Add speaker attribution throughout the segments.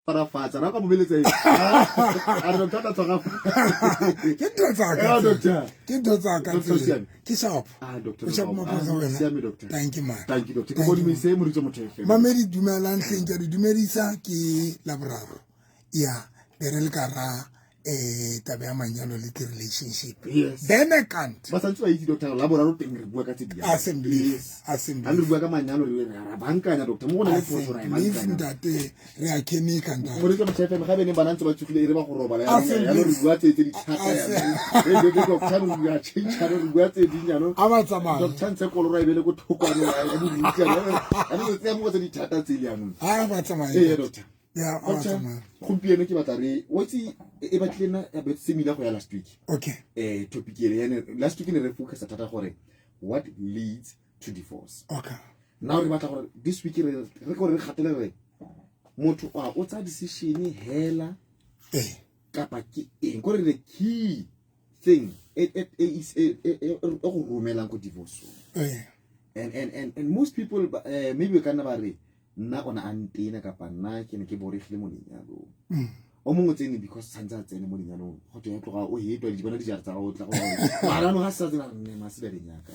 Speaker 1: Tshwara ra ka mobeletsa eng? A re doctor tshwara.
Speaker 2: Ke ntho tsa ka.
Speaker 1: Ah, doctor.
Speaker 2: Ke ntho tsa ka.
Speaker 1: Doctor Siame.
Speaker 2: Ke sharp.
Speaker 1: Ah, doctor.
Speaker 2: O sharp maphosa wena.
Speaker 1: Siame doctor.
Speaker 2: Thank you man.
Speaker 1: Thank you doctor. Ke bone mise moritso motho efe.
Speaker 2: Mamedi dumelang hleng ke a di dumedisa ke Laboraro. Ya, be re le ka ra taba ya manyalo le di-relationship.
Speaker 1: Yes.
Speaker 2: Then I can't.
Speaker 1: Ba santse ba itse doctor Laboraro teng re bua ka tse di.
Speaker 2: Assembly.
Speaker 1: Yes. Ha
Speaker 2: Assembly.
Speaker 1: re bua ka manyalo re ra bankanya doctor mo go na le phoso ra e
Speaker 2: Assembly
Speaker 1: bankanya.
Speaker 2: ntate re a chemical ntate.
Speaker 1: Moritso motho efe ga bene bana ntse ba tsogile e re ba go robala ya
Speaker 2: Assembly.
Speaker 1: re bua tse tse di thata ya. Re re doctor re bua change re bua tse di nyano.
Speaker 2: A ba tsamaya.
Speaker 1: Doctor ntse kolora e bele ko thokwane ya mo ruti ya. Re tse mo tse di thata tse le yanong.
Speaker 2: Ha ba tsamaya.
Speaker 1: Eh doctor.
Speaker 2: Ya, a ba
Speaker 1: Doctor,
Speaker 2: tsamaya.
Speaker 1: gompieno ke batla re o itse e batlile na a bit similar go ya last week.
Speaker 2: Okay.
Speaker 1: Topic ele ya last week ne re focus thata gore what leads to divorce.
Speaker 2: Okay.
Speaker 1: Now re batla gore this week re re gore re gatele re motho a o tsa decision hela kapa ke eng gore the key thing e e go romelang ko divorce. And most people maybe ka nna ba re nna ona a ntena kapa nna ke ne ke boregile mo lenyalong. O mongwe tsene because tshwanetse a tsene mo lenyalong go twe ya tloga o hetwa di bona dijara tsa gago o tla go mara no ga sa tsena nne mase ba lenyaka.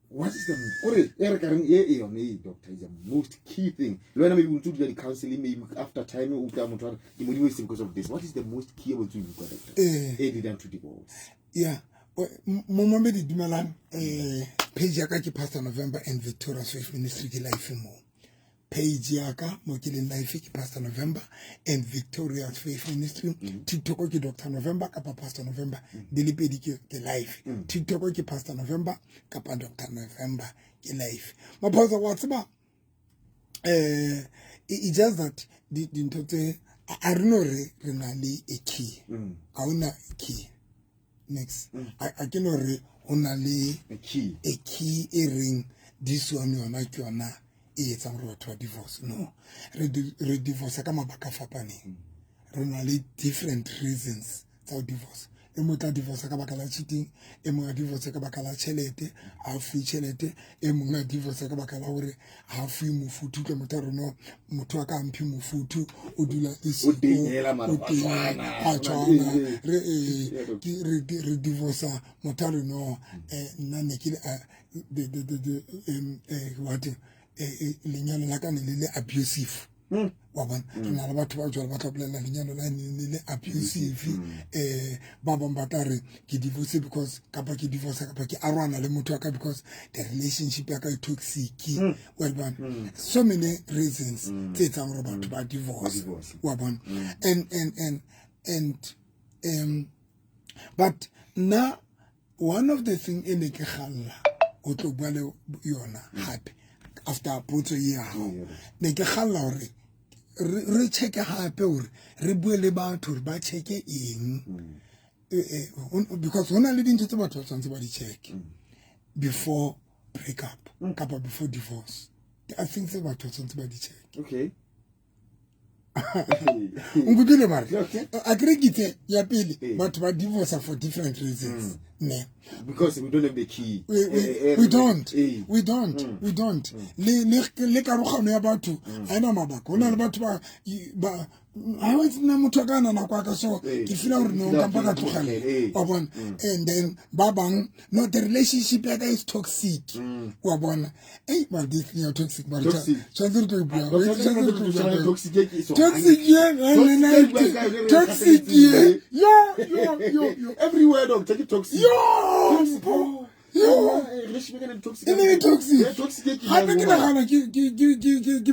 Speaker 1: What is the kore e re ka reng e e yone e doctor is the most key thing le wena maybe o ntse o dira di-counseling maybe after time o utlwa motho a re ke mo divorce because of this. What is the most key o ntse o utlwa doctor e leading to divorce?
Speaker 2: Yeah. Momamedi dumelang, page ya ka ke Pastor November and Victorious Faith Ministry ke life mo. Page ya ka mo ke leng life ke Pastor November and Victorious Faith Ministry. TikTok ke Dr November kapa Pastor November. Di le pedi ke life. TikTok ke Pastor November kapa Dr November ke life. Maphosa wa tseba it just that dintho tse a re no re re na le a key. Ha hona key. Next. A ke no re ho na le
Speaker 1: a key.
Speaker 2: A key e reng this one yona ke yona e etsang hore batho ba divorce. No. Re divorce ka mabaka a fapaneng. Re na le different reasons tsa ho divorce. E mong o tla divorce ka baka la cheating, e mong a divorce ka baka la tjhelete, ha fuwe tjhelete, e mong a divorce ka baka la hore ha fuwe mofuthu, utlwe motho a re no, motho a ka mphe mofuthu, o dula e
Speaker 1: O
Speaker 2: siko,
Speaker 1: teng hela mara
Speaker 2: o
Speaker 1: wa
Speaker 2: teng,
Speaker 1: tshwana,
Speaker 2: a tshwana. Re,
Speaker 1: Yeah,
Speaker 2: ke, re divorce motho a re no, nna ne ke le, the, the, the, the, what, lenyalo la ka ne le le abusive. Wa bona? Re na le batho ba jwalo ba tla bolela lenyalo la ne le le abusive. Ba bang ba tla re ke divorce because kapa ke divorce kapa ke arohana le motho wa ka because the relationship ya ka e toxic. Wa bona? So many reasons tse etsang hore batho ba divorce.
Speaker 1: Ba divorce.
Speaker 2: Wa bona? And but nna one of the thing e ne ke kgalla ho tlo bua le yona hape after potso e ya hao. Ne ke kgalla hore re check hape hore re bue le batho hore ba check eng. Because hona le dintho tse batho ba tshwanetse ba di check before break up kapa before divorce. I think tse batho ba tshwanetse ba di check.
Speaker 1: Okay.
Speaker 2: Nkutlwile mara?
Speaker 1: Okay.
Speaker 2: A ke re ke itse ya pele,
Speaker 1: Eh.
Speaker 2: batho ba divorce for different reasons. Ne.
Speaker 1: Because we don't have the key.
Speaker 2: We don't. We don't. We don't. Le karogano ya batho ha ena mabaka. Ho na le batho ba, ba, ha wa tsena motho a ka na nako ya ka so, ke feel hore no, nka mpa ka tlogela. Wa bona? And then ba bang, no, the relationship ya ka is toxic. Wa bona? Ei, mara this thing ya toxic, mara
Speaker 1: Toxic.
Speaker 2: tshwanetse re tlo e bua.
Speaker 1: Ah,
Speaker 2: Tshwanetse re tlo e bua.
Speaker 1: Toxic e ke so.
Speaker 2: Toxic ye,
Speaker 1: Toxic
Speaker 2: nna,
Speaker 1: e bua ka yone, re
Speaker 2: toxic
Speaker 1: kgathaletse
Speaker 2: ye. Yo, yo, yo, yo.
Speaker 1: Everywhere, doctor, ke toxic.
Speaker 2: Yo,
Speaker 1: Toxic.
Speaker 2: Mpho. Yo.
Speaker 1: Relationship e toxic.
Speaker 2: E ne le toxic.
Speaker 1: Yeah, toxic e ke
Speaker 2: Hape ke
Speaker 1: yang
Speaker 2: nagana ke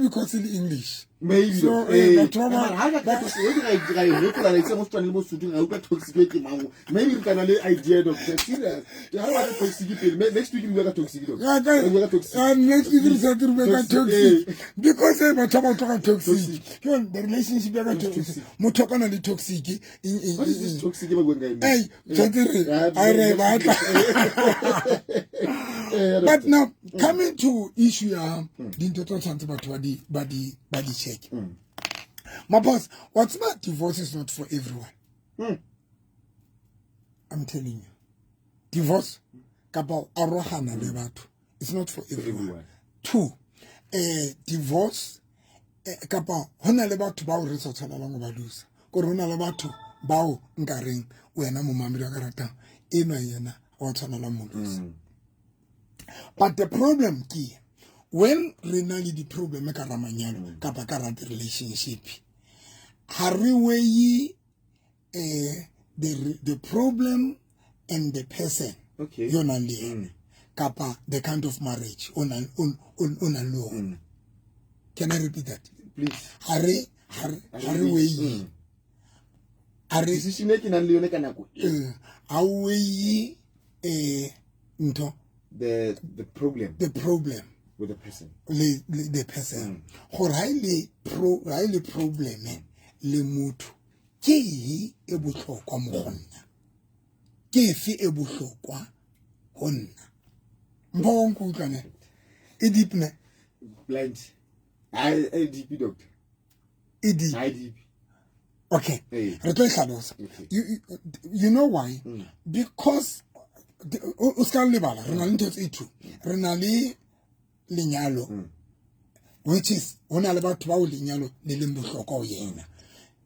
Speaker 2: because e le English.
Speaker 1: Maybe.
Speaker 2: So, batho ba
Speaker 1: Mara ha ka toxic, e ke ga e hopola, re itse mo Setswaneng le mo Sesothong, ga utlwa toxic e ke mang. Maybe re kana le idea, doctor. Serious. Ke ha ba toxic pele. Next week re bua ka toxic, doctor.
Speaker 2: Ya, ka
Speaker 1: Re bua ka toxic.
Speaker 2: Next week re sa re bua ka
Speaker 1: Toxic,
Speaker 2: toxic. Because, batho ba tloga toxic.
Speaker 1: Toxic.
Speaker 2: Ke yone, the relationship ya ka toxic.
Speaker 1: Toxic.
Speaker 2: Motho a ka na le toxic, eng, eng,
Speaker 1: What is
Speaker 2: eng,
Speaker 1: this
Speaker 2: eng.
Speaker 1: toxic e ba buang ka yone?
Speaker 2: Ei, tshwanetse re,
Speaker 1: Yeah,
Speaker 2: a re
Speaker 1: next
Speaker 2: batla.
Speaker 1: week.
Speaker 2: But now, coming to issue ya dintho tse tshwanetse batho ba di check. Maphosa, what's about divorce is not for everyone. I'm telling you. Divorce kapa arohana le batho, it's not for everyone.
Speaker 1: Everyone.
Speaker 2: 2, divorce Kapa ho na le batho bao re sa tshwanelang ho ba losa. Kore ho na le batho bao nkareng wena momamedi wa ka ratang enwa yena wa tshwanelang mo losa. But the problem ke when re na le di-problem ka ra manyalo kapa ka ra di-relationship, ha re weigh the problem and the person yo nang le yena kapa the kind of marriage o nang le ona. Can I repeat that?
Speaker 1: Please.
Speaker 2: Ha re weigh. Ha re
Speaker 1: decision e ke nang le yone ka nako e.
Speaker 2: Ha weigh ntho
Speaker 1: the problem.
Speaker 2: The problem
Speaker 1: with the person.
Speaker 2: Le the person. Gore ha ile problem le motho ke e e bohlokwa mo go nna. Ke efe e bohlokwa ho nna. Mpho o nkutlwa ne? E deep ne?
Speaker 1: Blind. I deep doctor.
Speaker 2: E deep.
Speaker 1: I deep.
Speaker 2: Okay. Re tlo e hlalosa. You know why? Because o ska lebala re na le ntho tse two. Re na le lenyalo which is ho na le batho bao lenyalo le leng bohlokwa ho yena.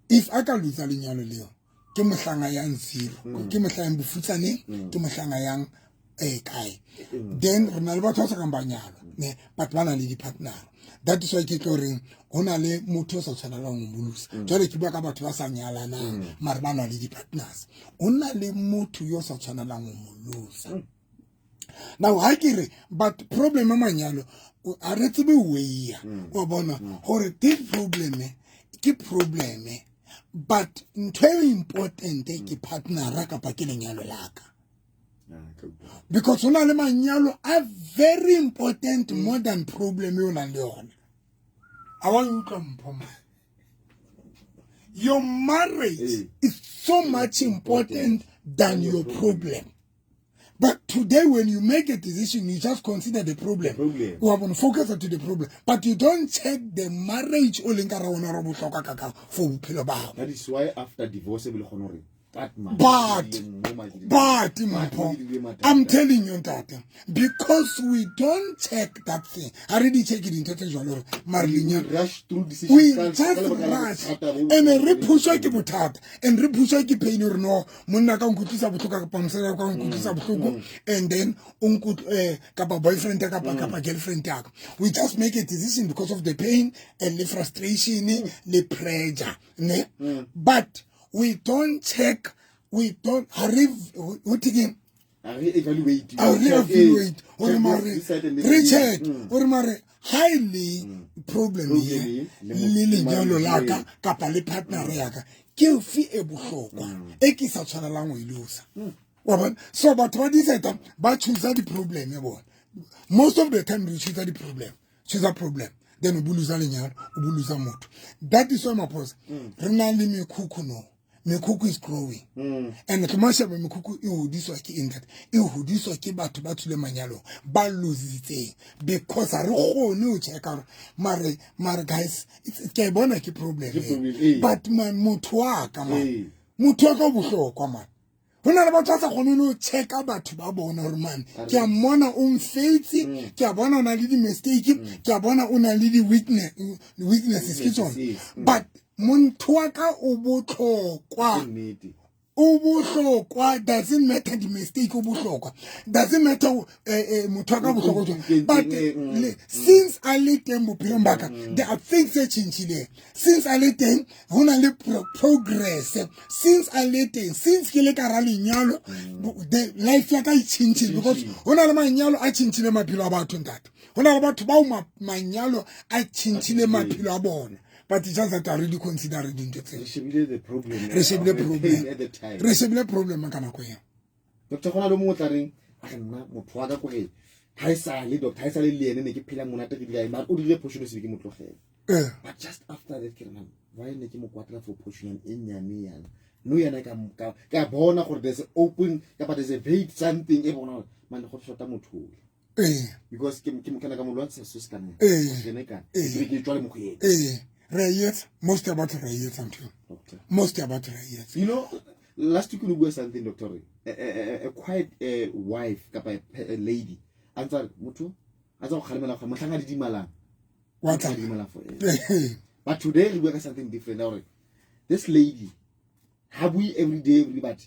Speaker 2: If a ka lose lenyalo leo ke mohlanga yang zero, ke mohlang bofutsaneng, ke mohlanga yang kae. Then re na le batho ba sa kang ba nyalwa ne, but ba na le di-partner. That is why ke tlo reng ho na le motho o sa tshwanelang ho mo losa. Jwale ke bua ka batho ba sa nyalanang mare ba na le di-partners. Ho na le motho yo sa tshwanelang ho mo losa. Now ha ke re but problem ya manyalo a re tsebe weigh wa bona hore this problem ke problem, but ntho e important ke partner kapa ke lenyalo la ka. Because ho na le manyalo a very important more than problem yo nang le yona. A wa utlwa mpho ma. Your marriage is so much important than your problem. But today, when you make a decision, you just consider the problem. You have to focus to the problem. But you don't check the marriage. For bophelo ba hao.
Speaker 1: That is why after divorce, but
Speaker 2: I'm telling you that because we don't check that thing. I already check it in
Speaker 1: we rush through decisions.
Speaker 2: We just rush and re pushwa ke bothata and re pushwa ke pain or no monna ka nkutlwisa bohloko kapa mosadi ka nkutlwisa bohloko and then kapa boyfriend kapa girlfriend ya ka. We just make a decision because of the pain and the frustration, the pressure, ne? But we don't check. We don't
Speaker 1: evaluate.
Speaker 2: Recheck. Or mare highly problem here. Le lenyalo la ka kapa le partner ya ka. Ke ofe e bohlokwa e ke sa tshwanelang ho e losa. Wa bona? So batho ba decide ba choose di problem ya bona. Most of the time we choose the problem. Choose a problem. Then o buluza lenyalo, o buluza motho. That is why my pause. Re na le mekhukhu no. Mekhukhu is growing. And ke mashaba mekhukhu e hodiswa ke eng that? E hodiswa ke batho ba tswile manyalong, ba lositseng because ha re kgone ho checka hore mare guys, ke bona ke problem. But man motho wa ka man. Motho wa ka bohlokwa man. Ho na le batho ba sa kgoneng ho checka batho ba bona hore man ke a mmona o mfeitse, ke a bona o na le di-mistake, ke a bona o na le di-weaknesses ke tsona. But motho wa ka o bohlokwa. O bohlokwa, doesn't matter the mistake o bohlokwa. Doesn't matter motho wa ka bohlokwa jwang. But since a le teng bophelong ba ka, there are things tse tjhentjhileng. Since a le teng ho na le progress. Since a le teng, since ke le ka ra lenyalo, the life ya ka e tjhentjhile because ho na le manyalo a tjhentjhile maphelo a batho ntate. Ho na le batho bao manyalo a tjhentjhile maphelo a bona. But it's just that I really consider it in the
Speaker 1: the problem.
Speaker 2: Re shebile problem at the time. Re shebile problem ka nako eo.
Speaker 1: Doctor gona le mongwe tla reng a re nna motho wa ka kore ha e sa le doctor ha e sa le le ene ne ke phela monate ke dira mara o dirile portion o se ke mo tlogela. But just after that ke re man why ne ke mo kwatela for portion e nyane yana. No yana ka bona gore there's open kapa there's a vague something e bona man go shota motho. Because ke kana ka mo lwantsha se se kana. Ke ne ka. Ke tswa le mo go yena.
Speaker 2: Most about re something. Most about re.
Speaker 1: You know, last week we were something, doctor. A quiet wife, kapa a lady. Answer motho, a tsa go kgalemela go mohlanga di dimalang.
Speaker 2: What?
Speaker 1: Di dimalang for. But today re bua ka something different, gore this lady ha bue every day every, but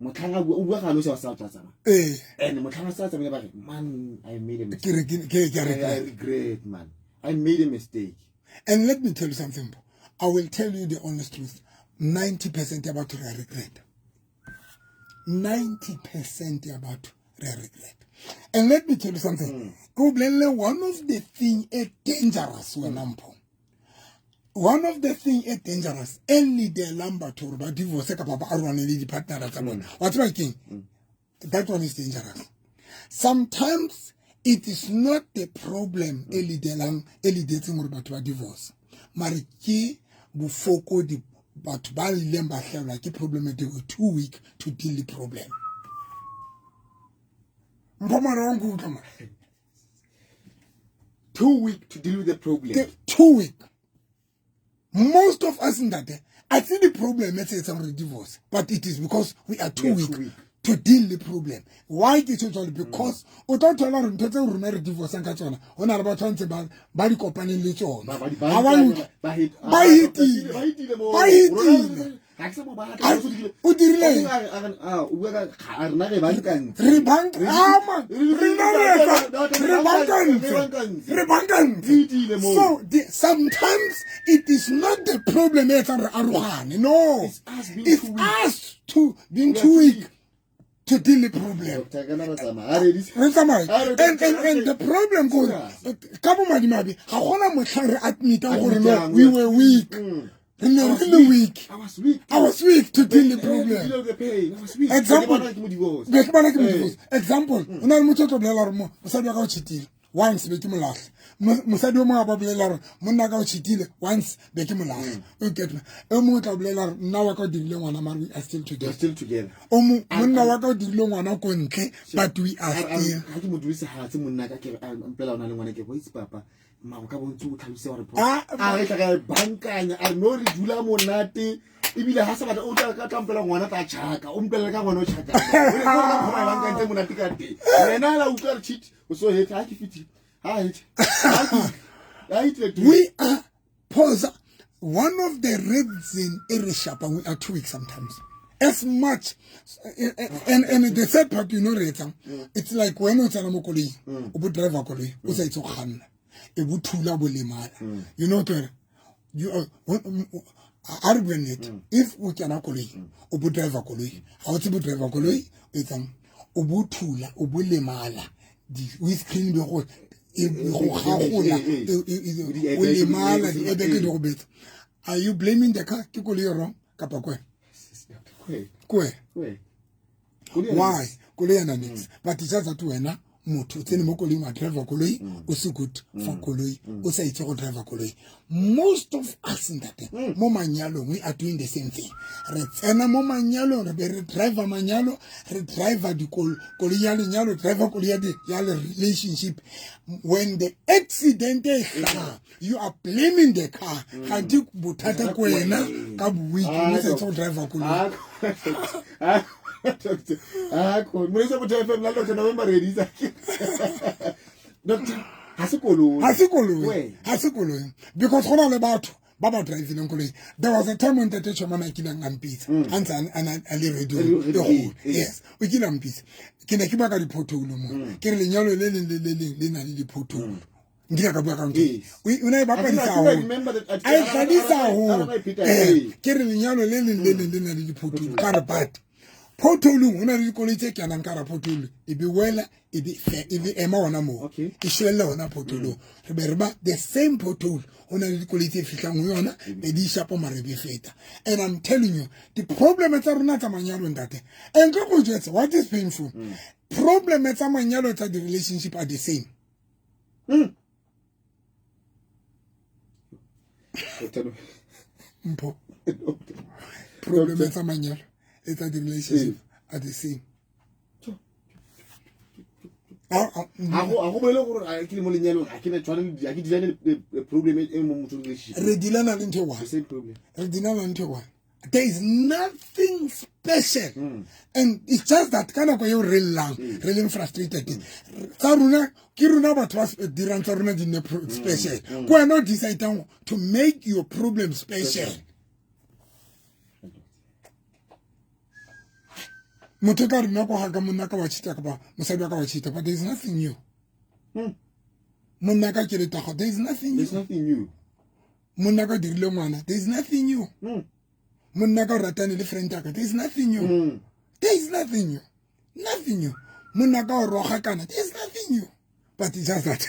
Speaker 1: motlhang a bua, o bua ga no se wa sa tla tsamaya. And motlhang a sa tsamaya ba re, man, I made a mistake.
Speaker 2: Ke
Speaker 1: I regret, man, I made a mistake.
Speaker 2: And let me tell you something. I will tell you the honest truth. 90% ya batho re a regret. 90% ya batho re a regret. And let me tell you something. Ke o bolelle one of the thing e dangerous, wena Mpho. One of the thing e dangerous e leadelang batho gore ba divorce kapa ba arohane le di-partnera tsa bona. Wa tseba keng? That one is dangerous. Sometimes it is not the problem e leadelang, e leadetseng gore batho ba divorce. Mare ke bofokodi, batho ba ileng ba hlaelwa ke problem, they were too weak to deal the problem. Mpho, mara wa nkutlwa mara?
Speaker 1: Too weak to deal with the problem.
Speaker 2: Too weak. Most of us, ntate, I see the problem e tse etsang re divorce, but it is because we are too
Speaker 1: We are
Speaker 2: weak
Speaker 1: too weak.
Speaker 2: to deal the problem. Why ke tjho jwalo? Because o tlo thola hore ntho tseo rona re divorcang ka tsona, ho na le batho ba ntse ba di kopaneng le tsona.
Speaker 1: Ba di
Speaker 2: Ha ba
Speaker 1: bankanya,
Speaker 2: utlwe.
Speaker 1: ba
Speaker 2: Ba hitile.
Speaker 1: ba hitile moo.
Speaker 2: Ba hitile.
Speaker 1: Ga ke sa mo batla,
Speaker 2: A
Speaker 1: o dirile.
Speaker 2: O dirile eng?
Speaker 1: O a re, a re, a, o bua ka, ga, rena re bankantse.
Speaker 2: Re bank-
Speaker 1: Re
Speaker 2: Ah, man.
Speaker 1: re
Speaker 2: Re na re etsa- re bankantse.
Speaker 1: Re bankantse.
Speaker 2: Re bankantse.
Speaker 1: Re hitile moo.
Speaker 2: So sometimes it is not the problem e etsang re arohane. No.
Speaker 1: It's us being
Speaker 2: It's
Speaker 1: too weak.
Speaker 2: us to being
Speaker 1: We are
Speaker 2: too
Speaker 1: too
Speaker 2: weak
Speaker 1: weak.
Speaker 2: to deal the problem.
Speaker 1: Doctor, ka na ra tsamaya. Ha re di-
Speaker 2: Re tsamaye.
Speaker 1: Ha re-
Speaker 2: And the problem ko
Speaker 1: Serious.
Speaker 2: ka bo madimabe, ga gona motlhang re admitang gore no,
Speaker 1: Admitang,
Speaker 2: we were weak. Re ne
Speaker 1: I
Speaker 2: re
Speaker 1: was
Speaker 2: le
Speaker 1: weak.
Speaker 2: weak.
Speaker 1: I was weak.
Speaker 2: I was weak to deal the
Speaker 1: To
Speaker 2: problem.
Speaker 1: deal with the pain. I was weak.
Speaker 2: Example.
Speaker 1: Ke bona ke mo divorce.
Speaker 2: Be ke bona ke mo
Speaker 1: Eh.
Speaker 2: divorce. Example, o na le motho o tlo bolela gore mo mosadi wa ka o cheatile once, be ke mo lahla. Mosadi o mongwe a ba bolela gore monna ka o cheatile once, be ke mo lahla. O get me? E mongwe o tla bolela gore nna wa ka o dirile ngwana, mare we are still
Speaker 1: We're
Speaker 2: together.
Speaker 1: still together.
Speaker 2: O monna wa ka o dirile ngwana ko ntle, but we are still.
Speaker 1: Ha ke mo dulise hatse monna ka, ke re, a mpela o na le ngwana, ke re, "Wa itse papa, mara o ka bontse o tlhalose gore
Speaker 2: Ah,
Speaker 1: a re tla ka e bankanya." A re no, re dula monate, ebile ha sa batla o tla ka tla mpela ngwana, tla tjhaka, o mpela ka ngwana o tjhaka, o le ka mokgwa ba e bankantse monate ka teng. Wena la utlwa re cheat, o so hate ha ke fitile ha hate ha ke ha hate.
Speaker 2: We are pause. One of the reason e re shapang, we are too weak sometimes. As much and the third part, you know, re etsang, it's like when o tsena mo koloing, o bo driver koloi, o sa itse go kganna, e bo thula, bo lemala, you know, ke you are a re bue nnete. If o kena koloi, o bo driver koloi, ga o tsebe driver koloi, o etsang, o bo thula, o bo lemala, di windscreen be go e go gagola, o lemala, di-airbag di go betsa, are you blaming the car? Ke koloi e wrong kapa ke wena? Ke wena. Why? Koloi yana nix, but it's just that wena motho o tsene mo koloing, wa driver koloi, o se good for koloi, o sa itse go driver koloi. Most of us, ntate, mo manyalong we are doing the same thing. Re tsena mo manyalong, re be re driver manyalo, re driver koloi ya lenyalo, driver koloi ya le relationship. When the accident e hlaha, you are blaming the car, kganti bothata ko wena ka bo-weak, o sa itse go driver koloi.
Speaker 1: Ah, cool. Moreetsi wa Botho FM, la Dr. November ready. Doctor, ha se koloi.
Speaker 2: Ha se koloi.
Speaker 1: Wena.
Speaker 2: Ha se koloi, because go na le batho ba ba drivileng koloi. There was a time when ntate Chomana a kileng a mpitsa, a ntse a le radio
Speaker 1: A le
Speaker 2: e
Speaker 1: radio,
Speaker 2: kgolo.
Speaker 1: eh.
Speaker 2: Yes, o kile a mpitsa. Ke ne ke bua ka di-pothole mo, ke re lenyalo le leng le le leng le na le di-pothole. Nkile ka bua ka ntho e. O ne a e bapadisa
Speaker 1: I think I
Speaker 2: haholo.
Speaker 1: remember that.
Speaker 2: A e tladisa haholo.
Speaker 1: Eh.
Speaker 2: Ke re lenyalo le leng le leng le na le di-pothole. Ka re but potholeng ho na le dikoloi tse kenang ka hara pothole, e be wela, e be ema hona moo. E shwelle hona potholong. Re be re ba the same pothole, ho na le dikoloi tse fihlang ho yona, be di shapa, mare be feta. And I'm telling you, di-problem tsa rona tsa manyalo, ntate, and ke go jwetse what is painful, problem tsa manyalo, tsa di-relationship are the same.
Speaker 1: Doctor,
Speaker 2: Mpho, problem tsa manyalo le tsa di-relationship are the same. Ah, ah,
Speaker 1: Ha go bolele gore a ke le mo lenyalong, ha ke na tshwane le ha ke dealane le problem e mo motho relationship.
Speaker 2: Re dealana le ntho e one.
Speaker 1: The same problem.
Speaker 2: Re dealana le ntho e one. There is nothing special. And it's just that ka nako eo re llang, re leng frustrated, tsa rona ke rona batho ba dirang tsa rona di nne special. Ke wena o decidang to make your problem special. Motho ka rena ko ga ka monna ka wa cheat-a kapa mosadi wa ka wa cheat-a, but there is nothing new. Monna ka ke letago, there is nothing
Speaker 1: There's
Speaker 2: new.
Speaker 1: nothing new.
Speaker 2: Monna ka dirile ngwana, there is nothing new. Monna ka o ratane le friend ya ka, there is nothing new. There is nothing new. Nothing new. Monna ka o roga kana, there is nothing new. But it's just that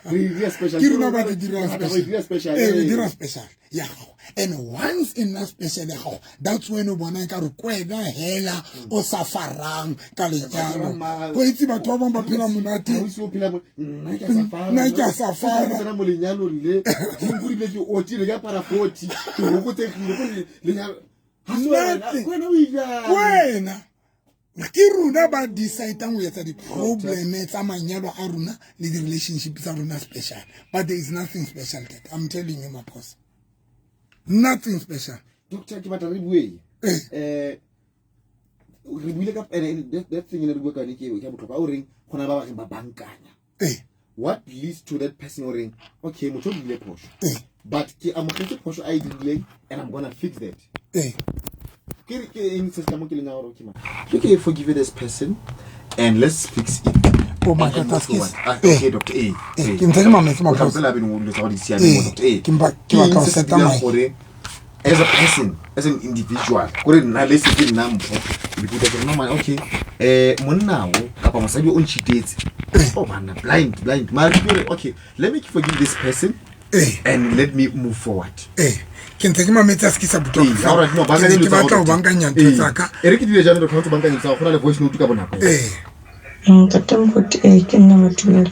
Speaker 1: Re dira special.
Speaker 2: ke rona ba re dirang
Speaker 1: Re dira special.
Speaker 2: Eh, re dira special ya gago. And once e nna special ya gago, that's when o bona ekare ke wena hela o sa farang ka lenyalo. Go itse batho ba bangwe ba phela monate.
Speaker 1: Ha o ise o phela nna ke a safara.
Speaker 2: Nna ke a safara.
Speaker 1: Ke tsena mo lenyalong le, dinku di bile ke otile, ke apara 40, ke hokotsegile, ko lenyalo. Ha se wena,
Speaker 2: Nothing.
Speaker 1: ke wena o ijang.
Speaker 2: Wena. Ke rona ba decidang ho etsa di-problem tsa manyalo a rona le di-relationship tsa rona special. But there is nothing special that I'm telling you, Maphosa. Nothing special.
Speaker 1: Doctor, ke batla re bue.
Speaker 2: Eh.
Speaker 1: Re buile ka, that thing e ne re bua ka yone ke ya botlhokwa. O reng go na le ba ba reng ba bankanya. What leads to that person o reng, okay, motho o dirile phoso. But ke amogetse phoso a e dirileng and I'm going to fix that. Ke re, ke eng se se tla mo keleng ya gore, okay, man, ke ke forgive this person and let's fix it.
Speaker 2: Oh my
Speaker 1: And
Speaker 2: God,
Speaker 1: move
Speaker 2: that's
Speaker 1: forward.
Speaker 2: kiss.
Speaker 1: Okay, doctor,
Speaker 2: Ke ntse ke mametse
Speaker 1: O tla
Speaker 2: Maphosa.
Speaker 1: mpela pele o dilo tsa go di siame mo, doctor,
Speaker 2: Ke mpa, ke
Speaker 1: Ke
Speaker 2: batla
Speaker 1: eng
Speaker 2: ho
Speaker 1: se se
Speaker 2: seta
Speaker 1: dirang
Speaker 2: mic.
Speaker 1: gore as a person, as an individual, kore nna le se ke nna mpho, ke ikutlwa ke re, no man, okay, monna o kapa mosadi o ntšhitetse. Oh man, blind, blind. Mara ke re, okay, let me forgive this person and let me move forward.
Speaker 2: Ke ntse ke mametse a se ke sa botwa
Speaker 1: Ee,
Speaker 2: bohloko.
Speaker 1: all right, no,
Speaker 2: Ke
Speaker 1: bankanya
Speaker 2: ne ke
Speaker 1: dilo tsa
Speaker 2: batla ho
Speaker 1: gago.
Speaker 2: bankanya ntho
Speaker 1: Ee.
Speaker 2: tsa ka.
Speaker 1: E re ke dire jaana, re tshwanetse ho bankanya tsa gago, go na le voice note ka bonako.
Speaker 3: Ntate Moruti, ke nna Matumela.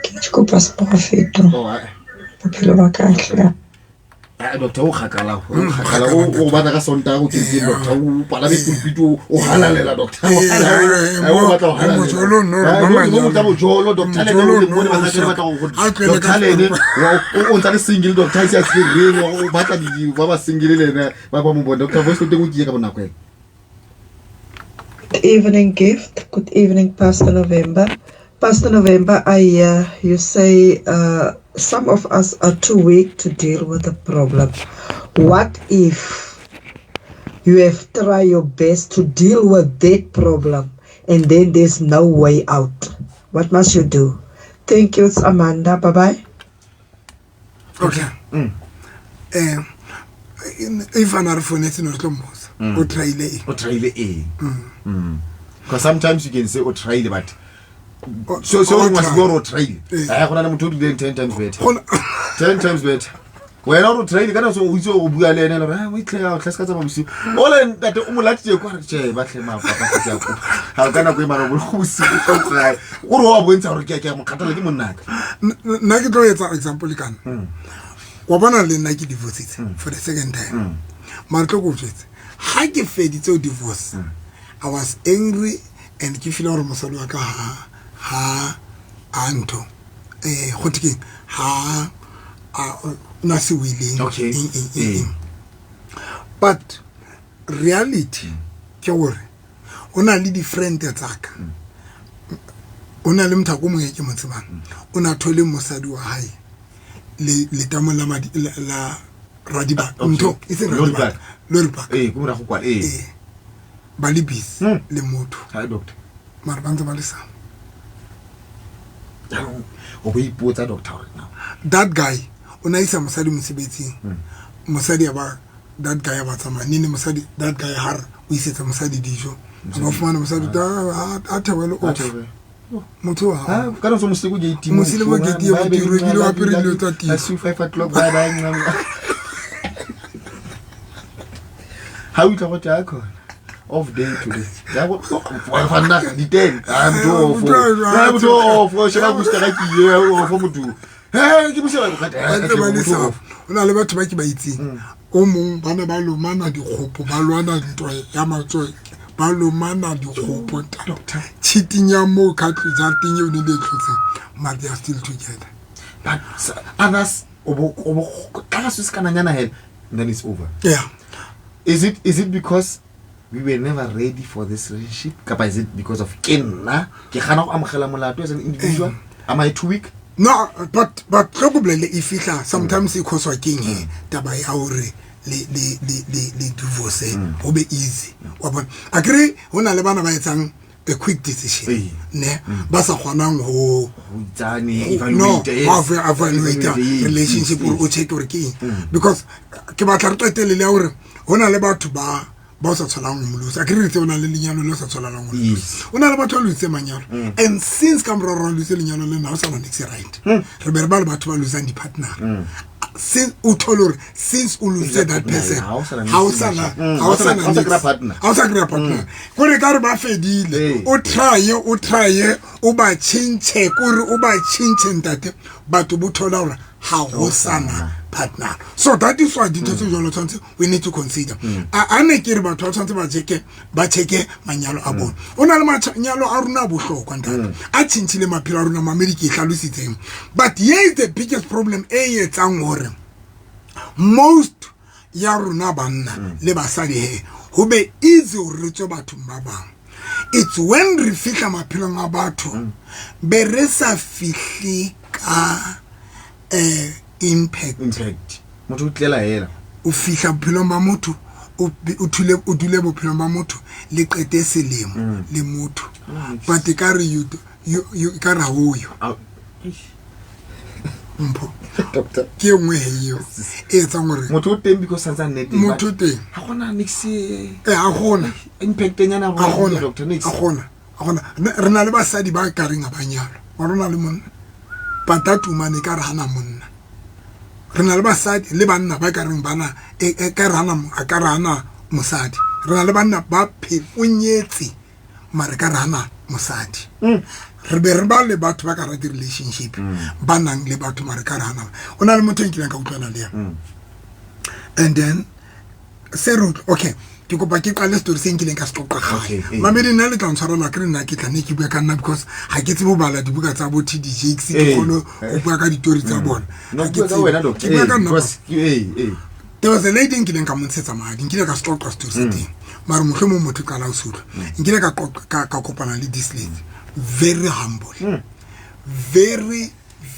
Speaker 3: Ke ne ke kopa seporofeto.
Speaker 1: Oh, ae.
Speaker 3: Bophelo ba ka hle.
Speaker 1: Ae, doctor, o kgakala, o kgakala, o batla ka Sontaga, o kentse doctor, o palame pulpit, o halalela, doctor. Ae, o batla ho halalela.
Speaker 2: Mojolo no,
Speaker 1: Ae,
Speaker 2: ba
Speaker 1: no,
Speaker 2: manyalo.
Speaker 1: no, o tla mojolo, doctor, le ene
Speaker 2: Mojolo
Speaker 1: o le
Speaker 2: no,
Speaker 1: mone, ba
Speaker 2: o
Speaker 1: tla batla go-
Speaker 2: A tlohele ka
Speaker 1: doctor le ene,
Speaker 2: sekopo.
Speaker 1: o ntsa le single, doctor, a ise a tsebe reng, o batla ba ba single le ene, ba ba mo bone. Doctor, voice note e nngwe ke ye ka bonako ena.
Speaker 3: Good evening, Gift. Good evening, Pastor November. Pastor November, I hear you say some of us are too weak to deal with the problem. What if you have tried your best to deal with that problem and then there's no way out? What must you do? Thank you, it's Amanda. Bye-bye.
Speaker 2: Okay. If an are phone, it's not mmotsa. O try-ile eng?
Speaker 1: O try-ile eng? Because sometimes you can say o try-ile, but so
Speaker 2: O
Speaker 1: o must
Speaker 2: try.
Speaker 1: go o try-ile. Ai, go na le motho o dirileng 10 times better. 10 times better. Wena o try-ile kana so o itse o bua le ene le re, o itlhe, o tlhe se ka tsamaya bosigo. O le ntate o mo latile kwa re, tjhe, ba tlhe ma, papa, ke a kopa. Ha o ka nako e mara o bosigo o try. O re wa bontsha hore ke a mo kgathala ke monna ka.
Speaker 2: Nna ke tlo etsa example kana. Wa bona le nna ke divorced for the second time. Mara tlo go jwetsa, ha ke feditse ho divorce, I was angry and ke feel hore mosadi wa ka ha a ntho. Go thwe keng? Ha a, o na se willing.
Speaker 1: Okay.
Speaker 2: Eng, eng, eng, eng. But reality ke hore o na le di-friend tsa ka. O na le motho o mongwe ke mo tsebang. O na thole mosadi wa hae le letamo la madi, la Radiba.
Speaker 1: Okay.
Speaker 2: Ntho, e seng
Speaker 1: Lorry
Speaker 2: Radiba.
Speaker 1: Park.
Speaker 2: Lorry Park.
Speaker 1: Ko morago kwa,
Speaker 2: Ba le busy le motho.
Speaker 1: Hi, doctor.
Speaker 2: Mara ba ntse ba le sama.
Speaker 1: Jaanong, o bo ipotsa, doctor, hore na.
Speaker 2: That guy, o na isa mosadi mosebetsing. Mosadi a ba, that guy a ba tsamaya. Nene mosadi, that guy ha re, o isetsa mosadi dijo. A ba fumana mosadi, a theohele
Speaker 1: A
Speaker 2: off.
Speaker 1: theohele.
Speaker 2: Motho wa hao.
Speaker 1: Ah, ka nako mosele ko gate mo,
Speaker 2: Mosele mo gate ya
Speaker 1: bye,
Speaker 2: botiro,
Speaker 1: bye,
Speaker 2: ebile o
Speaker 1: bye,
Speaker 2: apere
Speaker 1: bye,
Speaker 2: dilo tsa tiro.
Speaker 1: I see you 5 o'clock, bye, bye, bye, bye. Ha o utlwa go tla khona. Off day today. Ya go, wa fa nna di 10. Ah, motho off. Ah, motho off. O sheba booster ka ke ile, off motho. He, ke booster ka
Speaker 2: Ba ntse ba le sa. O na le batho ba ke ba itseng. O mong ba ne ba lomana dikgopo, ba lwana ntwa ya matsoho, ba lomana dikgopo.
Speaker 1: Doctor.
Speaker 2: Cheating ya moo ka tlung ya teng eo ne le e tlhotseng, but they are still together.
Speaker 1: But others, o bo, o bo, ka se se kananyana hela, then it's over.
Speaker 2: Yeah.
Speaker 1: Is it because we were never ready for this relationship, kapa is it because of ke nna ke gana go amogela molato as an individual? Am I too weak?
Speaker 2: No, but tlo ko bolelle, e fihla sometimes e cause-wa keng he taba ya hore le divorce ho be easy, wa bona? Akere ho na le bana ba etsang a quick decision, ne ba sa kgonang ho
Speaker 1: Ho itsane
Speaker 2: no
Speaker 1: evaluate, yes.
Speaker 2: Ho evaluate relationship, gore o check gore ke eng, because ke batla re qetelle le ya hore ho na le batho ba o sa tshwanang ho molosa. Akere re tse o na le lenyalo le o sa tshwanelang ho losa. O na le batho ba lositse manyalo, and since ka morao ra lose lenyalo le nna, o sa na niks right. Re be re ba le batho ba losang di-partner, since o thole hore since o lose that person,
Speaker 1: Ha o sana
Speaker 2: ha o
Speaker 1: niks
Speaker 2: sana
Speaker 1: ha
Speaker 2: ha o
Speaker 1: o sana-
Speaker 2: sana
Speaker 1: ha o sa kry-a
Speaker 2: niks.
Speaker 1: Partner.
Speaker 2: Ha o sa kry-a partner, kore ka re ba fedile. O trye o ba tšhentšhe, kore o ba tšhentšhe, ntate, batho bo thola gore ha ho sana partner. So that is why dintho tse jwalo tshwanetse we need to consider. A ne ke re batho ba tshwanetse ba checke manyalo a bona. O na le manyalo a rona a bohlokwa, ntate, a tšhentšhile maphelo a rona, mamedi ke e hlalositseng. But here is the biggest problem e etsang hore most ya rona banna le basadi he ho be easy hore re tswe bathong ba bang. It's when re fihla maphelong a batho, be re sa fihle ka impact.
Speaker 1: Impact, motho o tlela hela.
Speaker 2: O fihla bophelong ba motho, o dule bophelong ba motho, le qete selemo le motho, but e ka re you ka re ha o yo. Mpho
Speaker 1: Doctor.
Speaker 2: Ke e nngwe he eo e etsang gore
Speaker 1: Motho o teng because santse a nne teng,
Speaker 2: Motho o
Speaker 1: but
Speaker 2: teng.
Speaker 1: ha gona niks
Speaker 2: Ha gona.
Speaker 1: Impact nyana
Speaker 2: Ha gona.
Speaker 1: doctor, niks.
Speaker 2: Ha gona, ha gona. Re na le basadi ba ka reng a ba nyalwa, wa rona le monna, but that woman e ka re hana monna. Re na le basadi le banna ba ka reng bana e ka re hana a ka re hana mosadi. Re na le banna ba phe o nyetse, mare ka re hana mosadi. Re be re ba le batho ba ka ra di-relationship ba nang le batho, mare ka re hana. O na le motho e nkileng ka utlwana le yena, and then se re utlwa. Okay, ke kopa ke qale story se nkileng ka se qoqa
Speaker 1: Okay,
Speaker 2: kgale.
Speaker 1: eh.
Speaker 2: Mamedi, nna le tla ntshwarela ke re nna ke tla ne ke bua ka nna, because ha ke tsebe ho bala dibuka tsa bo TD Jakes, ke kgone ho bua ka ditori tsa bona.
Speaker 1: No,
Speaker 2: Ha ke
Speaker 1: bua ka
Speaker 2: tsebe.
Speaker 1: wena, doctor.
Speaker 2: Ke bua ka nna.
Speaker 1: Because.
Speaker 2: There was a lady nkileng ka mo ntshetsa madi. Nkile ka se qoqa story sa teng, mare mohlomong motho qala o se utlwa. Nkile ka kopana le this lady, very humble, very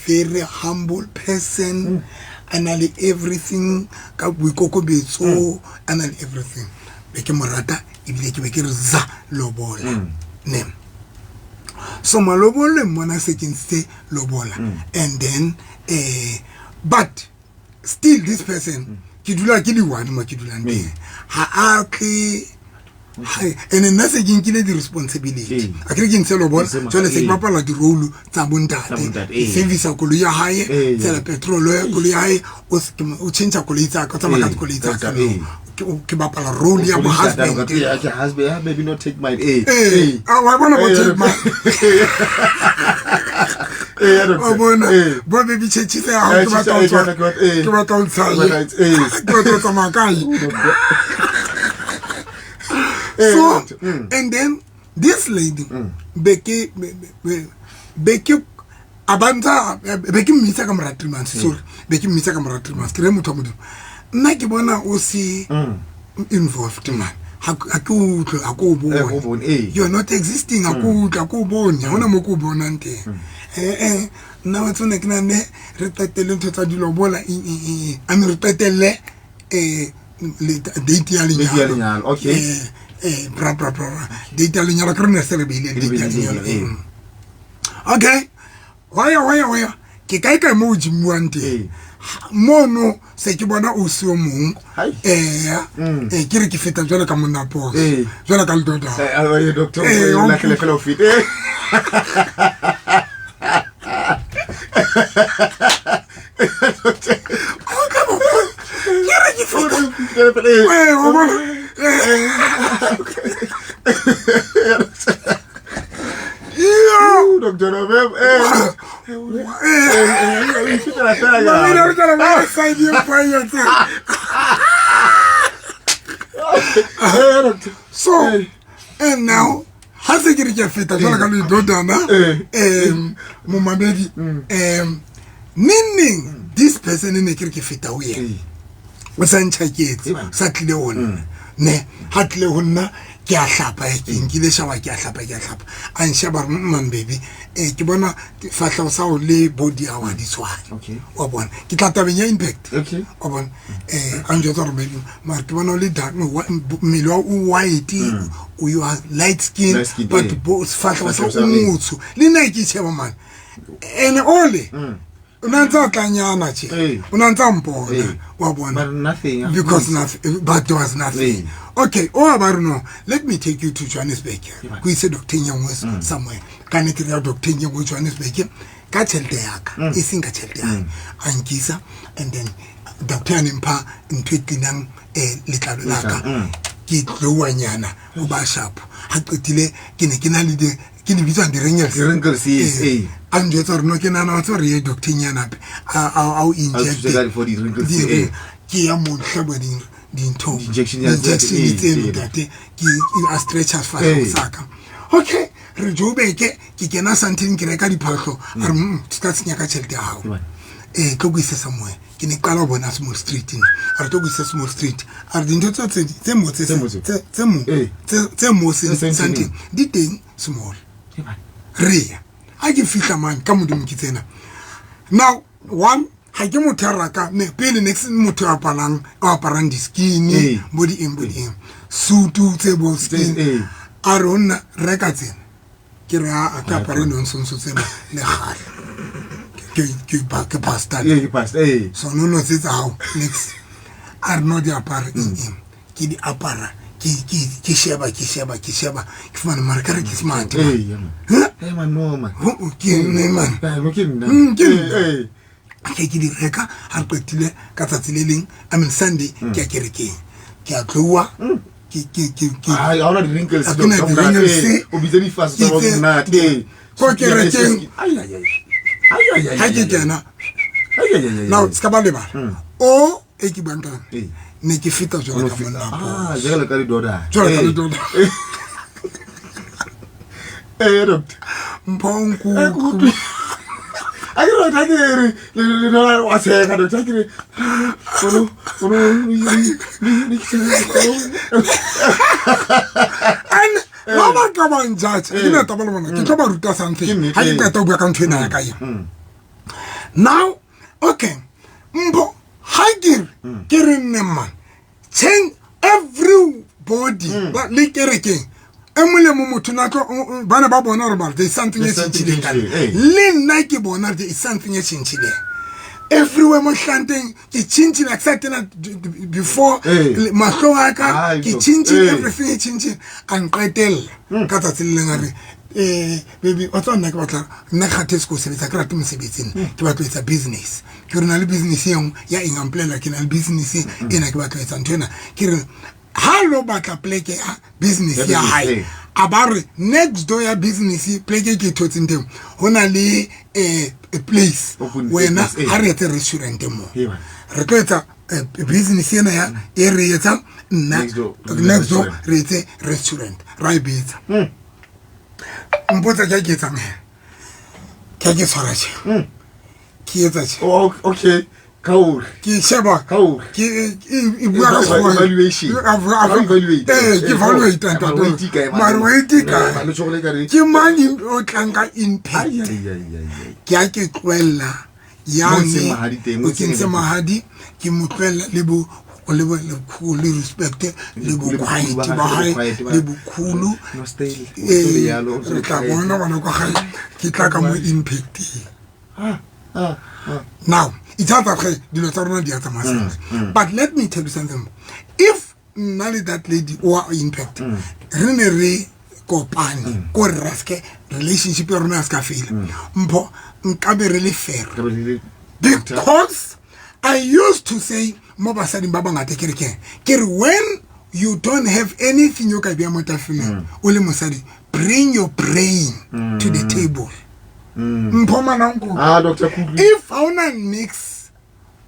Speaker 2: very humble person, a na le everything ka boikokobetso, a na le everything. Be ke mo rata, ebile ke be ke re za lobola ne. So malobolo mmona se ke ntshitse lobola, and then but still this person, ke dula ke le one mo ke dulang teng, ha a tle. And nna se ke nkile di-responsibility. A kere ke ntshe lobola, jwale se ke bapala di-role tsa
Speaker 1: Tsa
Speaker 2: bontate.
Speaker 1: bontate,
Speaker 2: Ke servisa koloi ya hae, tsela petrol ya koloi ya hae, o change koloi tsa ka, o tsamaya ka dikoloi tsa ka. Ke bapala role ya bo husband.
Speaker 1: Ke husband, yeah, baby, not take mine.
Speaker 2: A wa bona bo take mine.
Speaker 1: Doctor.
Speaker 2: Wa bona bo baby chechise ya hao, ke batla ho tswa,
Speaker 1: ke
Speaker 2: ke batla ho ntsha
Speaker 1: Ke
Speaker 2: ye.
Speaker 1: batla
Speaker 2: Ke batla ho tsamaya kae. So
Speaker 1: doctor.
Speaker 2: And then this lady, be ke be ke a bantsa, be ke mmitsa ka mora 3 months, sorry, be ke mmitsa ka mora 3 months, ke re, motho wa modimo, nna ke bona o se involved man, ha ke utlwe, ha ke o
Speaker 1: O
Speaker 2: bone.
Speaker 1: bone,
Speaker 2: You're not existing, ha ke utlwe, ha ke o bone, ha hona mo ke o bonang teng. Nna wa tsone ke nane re qetelle ntho tsa dilobola, eng eng eng eng. I mean, re qetelle date ya
Speaker 1: Date ya
Speaker 2: lenyalo.
Speaker 1: Lenyalo, okay.
Speaker 2: Bra bra bra bra. Date ya lenyalo ke re ne se re beile
Speaker 1: Re
Speaker 2: date ya
Speaker 1: beile,
Speaker 2: lenyalo. Okay, hoya hoya hoya, ke kae kae mo o jimiwang teng? Mono se ke bona o se o mong.
Speaker 1: Hai.
Speaker 2: Ke re ke feta jwalo ka monna pos, jwalo ka ledoda.
Speaker 1: Doctor, o lahlele fela o fete.
Speaker 2: Ke re ke feta.
Speaker 1: Fela.
Speaker 2: Wa bona? Yo!
Speaker 1: Doctor, no. O fetela fela
Speaker 2: Mamedi,
Speaker 1: jalo.
Speaker 2: re tla ba side e quiet.
Speaker 1: Doctor.
Speaker 2: So, and now ha se ke re ke a feta jwalo ka leidodana, momamedi, neng neng this person e ne ke re ke feta ho yena. O sa ntšhaketse,
Speaker 1: Ee,
Speaker 2: o sa tlile ho nna. Ne ha tlile ho nna, ke a hlapa, ke nkile shower, ke a hlapa, ke a hlapa. A nsheba, re, "Man baby, ke bona fahleho sa hao le body ya hao ha di tshwane." Wa bona, ke tla tabeng ya impact. Wa bona, a njwetsa gore, "Baby, mara ke bona o le dark, no, mmele wa o white, o, you are light skin,
Speaker 1: Light skin,
Speaker 2: but bo sefahleho sa
Speaker 1: Sefahleho
Speaker 2: o
Speaker 1: sa, eh.
Speaker 2: motsho." Le nna ke itšheba mane, ene ole o na ntse a tlanyana tje, o na ntse a mpona. Wa bona.
Speaker 1: But nothing.
Speaker 2: Because nothing, but there was nothing. Okay, o a ba re, "No, let me take you to Johannesburg, ko ise docteng e nngwe somewhere." Ka nnete re ya docteng e nngwe Johannesburg ka tšhelete yaka, e seng ka tšhelete yaka. A nkisa, and then doctor ya nempha ntho e cleanang letlalo laka, ke glowanyana, o ba sharp. Ha qetile, ke ne ke na le di, ke di bitsang di-wrinkles.
Speaker 1: Di-wrinkles, yes, eh.
Speaker 2: A njwetsa gore, "No, ke nahana wa tseba re ye docteng ya nape a o injecte."
Speaker 1: Thuse ka for di-wrinkles, eh.
Speaker 2: Ke ya mo hlaba dintho,
Speaker 1: Di-injection
Speaker 2: di-injection tseno, ntate, ke a stretcha sefahlego sa ka. Okay, re Joburg, ke kena Sandton, ke reka diphahlo. A re, se ka senya ka tšhelete ya gago." Ee, tlo ko ise somewhere. Ke ne ke qala ho bona Small Street nna. A re, "Tlo ko ise Small Street." A re, "Dintho tse mo
Speaker 1: Tse mo tse?
Speaker 2: tse mo tse mo
Speaker 1: Tse Sandton.
Speaker 2: Sandton di teng Small." Re ya, ha ke fihla mane, ka Modimo, ke tsena. Now one, ha ke motho ya raka ne pele, ne ke se motho ya aparang, o aparang di-skin, bo di eng, bo di eng, sutu tse bo skin. A re ho nna, "Reka tsena." Ke re, "A ke apare nonsense tsena le kgale, ke bastard."
Speaker 1: Ee, ke pastor, eh.
Speaker 2: Sonono tse tsa hao next. A re, "No, di apare." Eng eng, ke di apara, ke sheba, ke sheba, ke sheba, ke fumane mare ka re ke smart man.
Speaker 1: Ee, man.
Speaker 2: Huh?
Speaker 1: Eh, man, no, man.
Speaker 2: Ke nne man.
Speaker 1: Eh, no, ke nna.
Speaker 2: Ke nna.
Speaker 1: Eh, eh.
Speaker 2: Ke di reka. Ha re qetile ka tsatsi le leng, I mean Sunday, ke ya kerekeng, ke a tloa, ke
Speaker 1: Ai, ha hona di-wrinkles,
Speaker 2: Ha ke na
Speaker 1: doctor,
Speaker 2: di-wrinkles.
Speaker 1: eh, o bitse difase tsa
Speaker 2: Ke
Speaker 1: hao monate, eh.
Speaker 2: Ko kerekeng.
Speaker 1: Ai, ai, ai. Ai, ai, ai,
Speaker 2: Ha ke
Speaker 1: ai, ai.
Speaker 2: kena
Speaker 1: Ai, ai, ai, ai,
Speaker 2: now,
Speaker 1: ai.
Speaker 2: se ka ba lebala o e ke buang ka yona. Ne ke feta jwalo
Speaker 1: O no
Speaker 2: ka monna.
Speaker 1: Ah, jwalo ka ledoda.
Speaker 2: Jwalo ka
Speaker 1: Eh.
Speaker 2: ledoda.
Speaker 1: Eh, doctor.
Speaker 2: Mpho.
Speaker 1: Eh,
Speaker 2: Nkuku.
Speaker 1: A ke re, doctor, ke re, ledoda wa tshega, doctor, ke re, ono,
Speaker 2: And ba ba ka ba njudge, ke na taba le bona, ke tlo ba ruta something.
Speaker 1: Ke nnete,
Speaker 2: Ha ke
Speaker 1: eh.
Speaker 2: qeta ho bua ka ntho ena ya ka ena now. Okay, Mpho, ha ke re, ke re nne man, change everybody le kerekeng e mong le mong, motho na tlo ba ne ba bona gore mara there is something e
Speaker 1: There's something
Speaker 2: tšhentšhileng ka nna.
Speaker 1: changing, eh.
Speaker 2: Le nna ke bona there is something e tšhentšhileng everywhere mo hlanteng. Ke tšhentšhile, ke sa tena before mahlong a ka.
Speaker 1: Ai,
Speaker 2: Ke
Speaker 1: doc.
Speaker 2: tšhentšhile, everything e tšhentšhile. A nqetella ka tsatsi le leng, a re, "Baby, wa tseba, nna ke batla, nna ke kgathetse ko sebetsa, ke rate mosebetsing, ke batla ho etsa business." Ke re, "Na le business e nngwe ya eng?" A mpolelela, "Ke na le business ena, ke batla ho etsa ntho ena." Ke re, ha lo batla pleke ya business
Speaker 1: Ya
Speaker 2: ya
Speaker 1: business,
Speaker 2: hae, a ba re next door ya business pleke ke e thotseng teng, ho na le a place.
Speaker 1: Open
Speaker 2: Wena,
Speaker 1: place, eh.
Speaker 2: ha re etse restaurant mo,
Speaker 1: Ee, man.
Speaker 2: re tlo etsa business ena ya e re etsang nna.
Speaker 1: Next door.
Speaker 2: Next door.
Speaker 1: Restaurant.
Speaker 2: Re etse restaurant, ra e betsa. Mpotsa ke a ke etsang he, ke a ke tshwara tje, ke etsa tje.
Speaker 1: Oh, okay. Ka hore.
Speaker 2: Ke sheba.
Speaker 1: Ka hore.
Speaker 2: Ke e bua ka Sekgowa.
Speaker 1: Evaluation. Ka evaluate.
Speaker 2: Ee, ke
Speaker 1: Eh,
Speaker 2: evaluate,
Speaker 1: mare
Speaker 2: ntate.
Speaker 1: weight e kae, man?
Speaker 2: Mare weight e kae?
Speaker 1: Eh, letsogo le ka re-
Speaker 2: Ke mang o tlang ka impact?
Speaker 1: Ai, ai, ai, ai, ai.
Speaker 2: Ke a ke tlohella
Speaker 1: Mo ntseng
Speaker 2: yane
Speaker 1: mahadi teng, mo
Speaker 2: o
Speaker 1: ntseng
Speaker 2: kentse
Speaker 1: everything.
Speaker 2: mahadi, ke mo tlohella le bo le bo le respect le bo
Speaker 1: Le bokhulu
Speaker 2: quiet
Speaker 1: ba
Speaker 2: ba
Speaker 1: hae,
Speaker 2: hae
Speaker 1: le quiet ba-
Speaker 2: le bokhulu.
Speaker 1: No style,
Speaker 2: Ee,
Speaker 1: o le yalo, o
Speaker 2: re
Speaker 1: le
Speaker 2: tla
Speaker 1: quiet.
Speaker 2: bona bana kwa gae, ke tla ka mo impacteng.
Speaker 1: Ah, ah, ah.
Speaker 2: Now it's out of dilo tsa rona di a tsamaya sentle. But let me tell you something, if nna le that lady oa impact re ne re kopane ko re ra seke relationship ya rona ya se ka fela, Mpho, nkabe re le fair.
Speaker 1: Ka be le-
Speaker 2: Because I used to say mo basading ba bangata kerekeng, ke re, when you don't have anything yo ka bea mo tafoleng o le mosadi, bring your brain to the table. Mpho mananko.
Speaker 1: Ah, Dr. Kudlu.
Speaker 2: If ha ona nix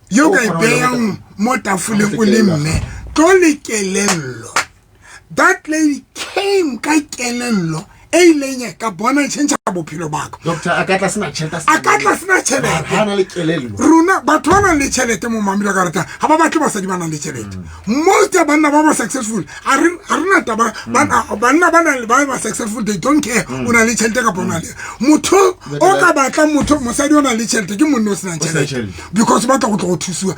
Speaker 2: yo
Speaker 1: O
Speaker 2: ka e
Speaker 1: kgona ho
Speaker 2: beyang mo tafoleng o le
Speaker 1: Kelello.
Speaker 2: mme, tlo le kelello. That lady came ka kelello. E ileng ya ka bona e tšhentšha bophelo baka.
Speaker 1: Doctor, a ka tla sena tšhelete.
Speaker 2: A ka tla sena tšhelete.
Speaker 1: Ha na le kelello.
Speaker 2: Rona batho ba nang le tšhelete mo mamelo ka rata ga ba batle basadi ba nang le tšhelete. Most ya banna ba ba successful a re na taba, banna ba nang ba ba successful, they don't care o na le tšhelete kapa o na le motho o ka batla motho mosadi o nang le tšhelete ke monna o senang tšhelete, because ba tla go tlo go thusiwa.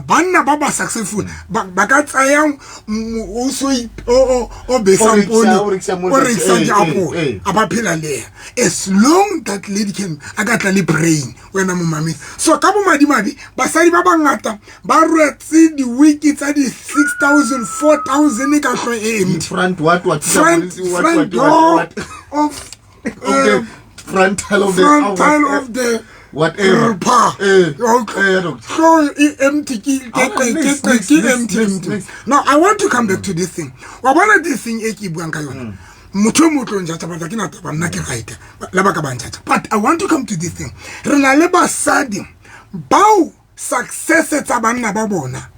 Speaker 2: Banna ba ba successful ba ka tsayang o so o besang pone, o rekisang diapole, a ba phela le ena as long that lady can a ka tla le brain wena momamedi. So ka bomadimabe basadi ba bangata ba rwetse di-wiki tsa di-6000 4000 ka hlo e empty.
Speaker 1: Front what what
Speaker 2: front front door of
Speaker 1: okay, frontal of the
Speaker 2: frontal of the
Speaker 1: whatever.
Speaker 2: Pa
Speaker 1: doctor.
Speaker 2: Hlo e empty, ke empty empty. Now I want to come back to this thing. Wa bona this thing e ke buang ka yona, motho o mo tlo njatsa batla ke na taba, nna ke right la ba ka ba njatsa, but I want to come to this thing. Re na le basadi bao success tsa banna ba bona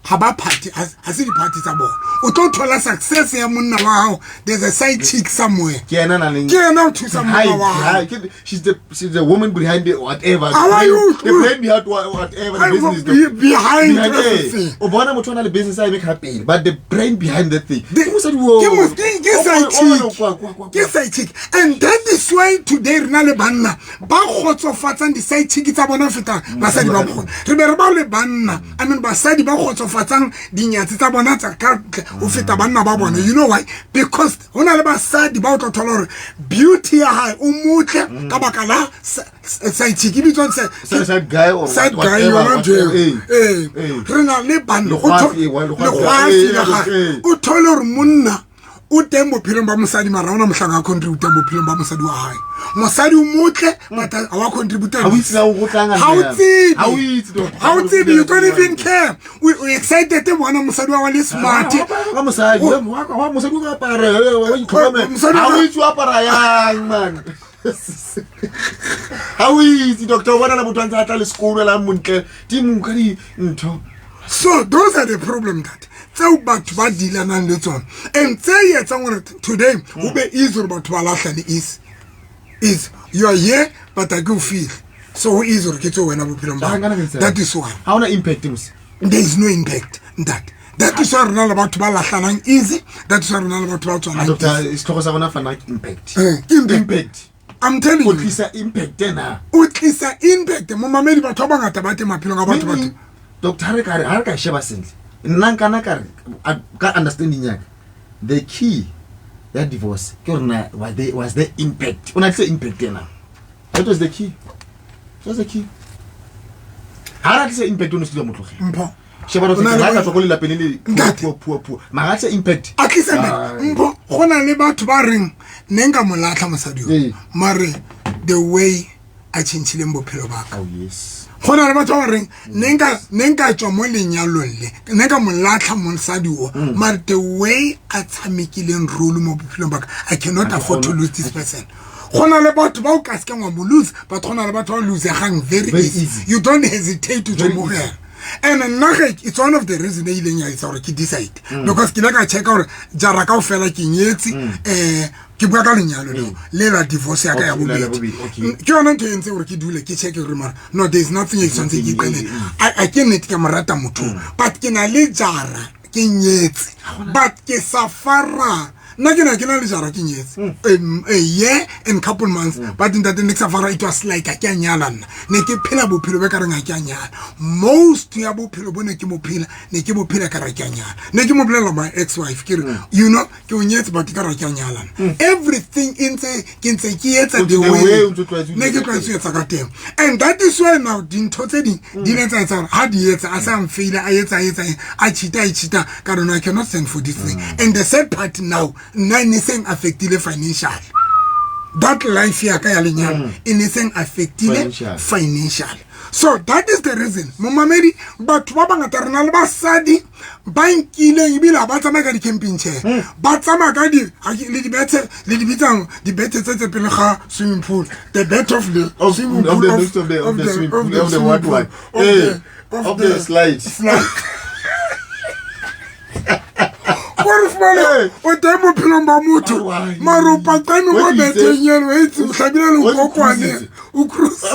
Speaker 2: ga ba party, ha se di-party tsa bona. O tlo thola success ya monna wa gago, there's a side chick somewhere.
Speaker 1: Ke ena na leng
Speaker 2: ke ena o thusa monna wa gago.
Speaker 1: She's the woman behind the whatever.
Speaker 2: How are you?
Speaker 1: The brain behind whatever the business.
Speaker 2: Behind
Speaker 1: Behind
Speaker 2: everything.
Speaker 1: O bona motho o na le business a eme ka pele, but the brain behind the thing.
Speaker 2: The-
Speaker 1: Ke mosadi oo.
Speaker 2: Ke side
Speaker 1: O bona
Speaker 2: chick.
Speaker 1: kwa, kwa, kwa,
Speaker 2: Ke side chick, and that is why today re na le banna ba kgotsofatsang di-side chick tsa bona ho feta basadi ba bona. Re be re ba le banna, I mean basadi ba kgotsofatsang dinyatsi tsa bona tsa ka ntle ho feta banna ba bona. You know why? Because ho na le basadi ba o tlo thola hore beauty ya hae, o motle ka baka la side chick e bitswang
Speaker 1: Side guy or
Speaker 2: side guy
Speaker 1: whatever,
Speaker 2: yona ntho eo.
Speaker 1: whatever,
Speaker 2: Ee.
Speaker 1: Eh.
Speaker 2: Re na le banna o
Speaker 1: Lekgwafi, lekgwafi,
Speaker 2: lekgwafi la hae. O thole hore monna o teng bophelong ba mosadi, mara ha ona mohlang a contributa bophelong ba mosadi wa hae. Mosadi o motle, but ha wa contributa.
Speaker 1: Ha o itse la o rotlang.
Speaker 2: Ha o tsebe.
Speaker 1: Ha o itse, doctor.
Speaker 2: Ha o tsebe, you don't even care. O excited bona mosadi wa wa le smart.
Speaker 1: Ka mosadi wa mosadi o apara wa itlhokomela.
Speaker 2: Mosadi
Speaker 1: Ha o itse o apara yang, man. Ha o itse, doctor, o bona le motho a ntse a tla le sekolo la montle di mo ka di ntho.
Speaker 2: So those are the problem that tseo batho ba dealanang le tsona and tse etsang gore today ho be easy gore batho ba lahlane. Is you are here, but a ke o feel so ho easy gore ke tswe wena bophelong ba. That is why
Speaker 1: Ha ona impact mose.
Speaker 2: There is no impact. That is why rena le batho ba lahlanang easy. That is why rena le batho ba tswanang
Speaker 1: Doctor,
Speaker 2: easy.
Speaker 1: Setlhogo sa rona fana ke impact.
Speaker 2: Ke impact.
Speaker 1: Impact.
Speaker 2: I'm telling
Speaker 1: O
Speaker 2: you.
Speaker 1: tlisa impact na.
Speaker 2: O tlisa impact, momamedi. Batho ba bangata ba teng maphelong a batho batho.
Speaker 1: Doctor, ha re ka re ha re ka sheba sentle, nna nkana ka re ka understanding ya ka, the key ya divorce ke gore na was there impact, o na tlisa impact ena. That was the key, that was the key. Ha ra tlisa impact, o ne se mo tlogela.
Speaker 2: Mpho.
Speaker 1: Sheba,
Speaker 2: O na le
Speaker 1: re ka tswa ko lelapeng le le
Speaker 2: Ntate.
Speaker 1: poor poor poor, mara a tlisa impact.
Speaker 2: A tlisa impact.
Speaker 1: Ai.
Speaker 2: Mpho, go na le batho ba reng ne nka mo latlha mosadi yo, mare the way a tšhentšhileng bophelo ba ka.
Speaker 1: Oh yes.
Speaker 2: Go na le batho ba ba reng ne nka tswa mo lenyalong le, ne nka mo latlha mosadi o, mare the way a tshamekileng role mo bophelong ba ka, I cannot afford to lose this person. Go na le batho ba o ka sekeng wa mo lose, but go na le batho ba losegang very
Speaker 1: Very
Speaker 2: easy.
Speaker 1: easy.
Speaker 2: You don't hesitate to
Speaker 1: Very
Speaker 2: tsomogela. And nna ge it's one of the reason e ileng ya etsa gore ke decide, because ke ile ka checka gore jara kao fela ke nyetse, ke bua ka lenyalo leo le la divorce ya ka ya
Speaker 1: Okay, la
Speaker 2: bobedi.
Speaker 1: bobedi, okay.
Speaker 2: Ke yona ntho e entse gore ke dule ke checke gore mara no, there is nothing e tshwanetse ke iqelele. A ke nnete ke mo rata motho, but ke na le jara ke nyetse, but ke safara. Nna ke na le jara ke nyetse, a year and couple months, but ntate, ne ke safara. It was like a ke a nyala nna, ne ke phela bophelo be ka reng a ke a nyala. Most ya bophelo bo ne ke mo phela, ne ke bo phela ka re ke a nyala. Ne ke mo bolela my ex wife ke re, you know, ke o nyetse, but ka re ke a nyala nna. Everything e ntse ke ntse ke etsa
Speaker 1: O
Speaker 2: the
Speaker 1: the
Speaker 2: way
Speaker 1: way o ntse o tlwaetse ho
Speaker 2: ne ke
Speaker 1: etsa
Speaker 2: tlwaetse ho etsa ka teng. And that is why now dintho tse ding di ile tsa etsa gore ha di etsa a sa mfeile, a etsa, a etsa, a cheata, a cheata, ka re no, I cannot stand for this thing. And the sad part now, nna e ne seng affectile financial. That life ya ka ya lenyalo e ne seng affectile
Speaker 1: Financial.
Speaker 2: Financial. So that is the reason, momamedi, batho ba bangata re na le basadi ba nkileng ebile ha ba tsamaya ka di-camping chair, ba tsamaya ka di le dibethe le di bitsang dibethe tse pele ga swimming pool, the bed of the swimming
Speaker 1: of
Speaker 2: pool
Speaker 1: the next of the swimming pool, of the what
Speaker 2: swimming
Speaker 1: one?
Speaker 2: pool,
Speaker 1: Eh, of the slide.
Speaker 2: Slide. Gore re fumane o teng bophelong ba motho mare o paqame mo betheng eno itse o hlabile lekokwane o cruise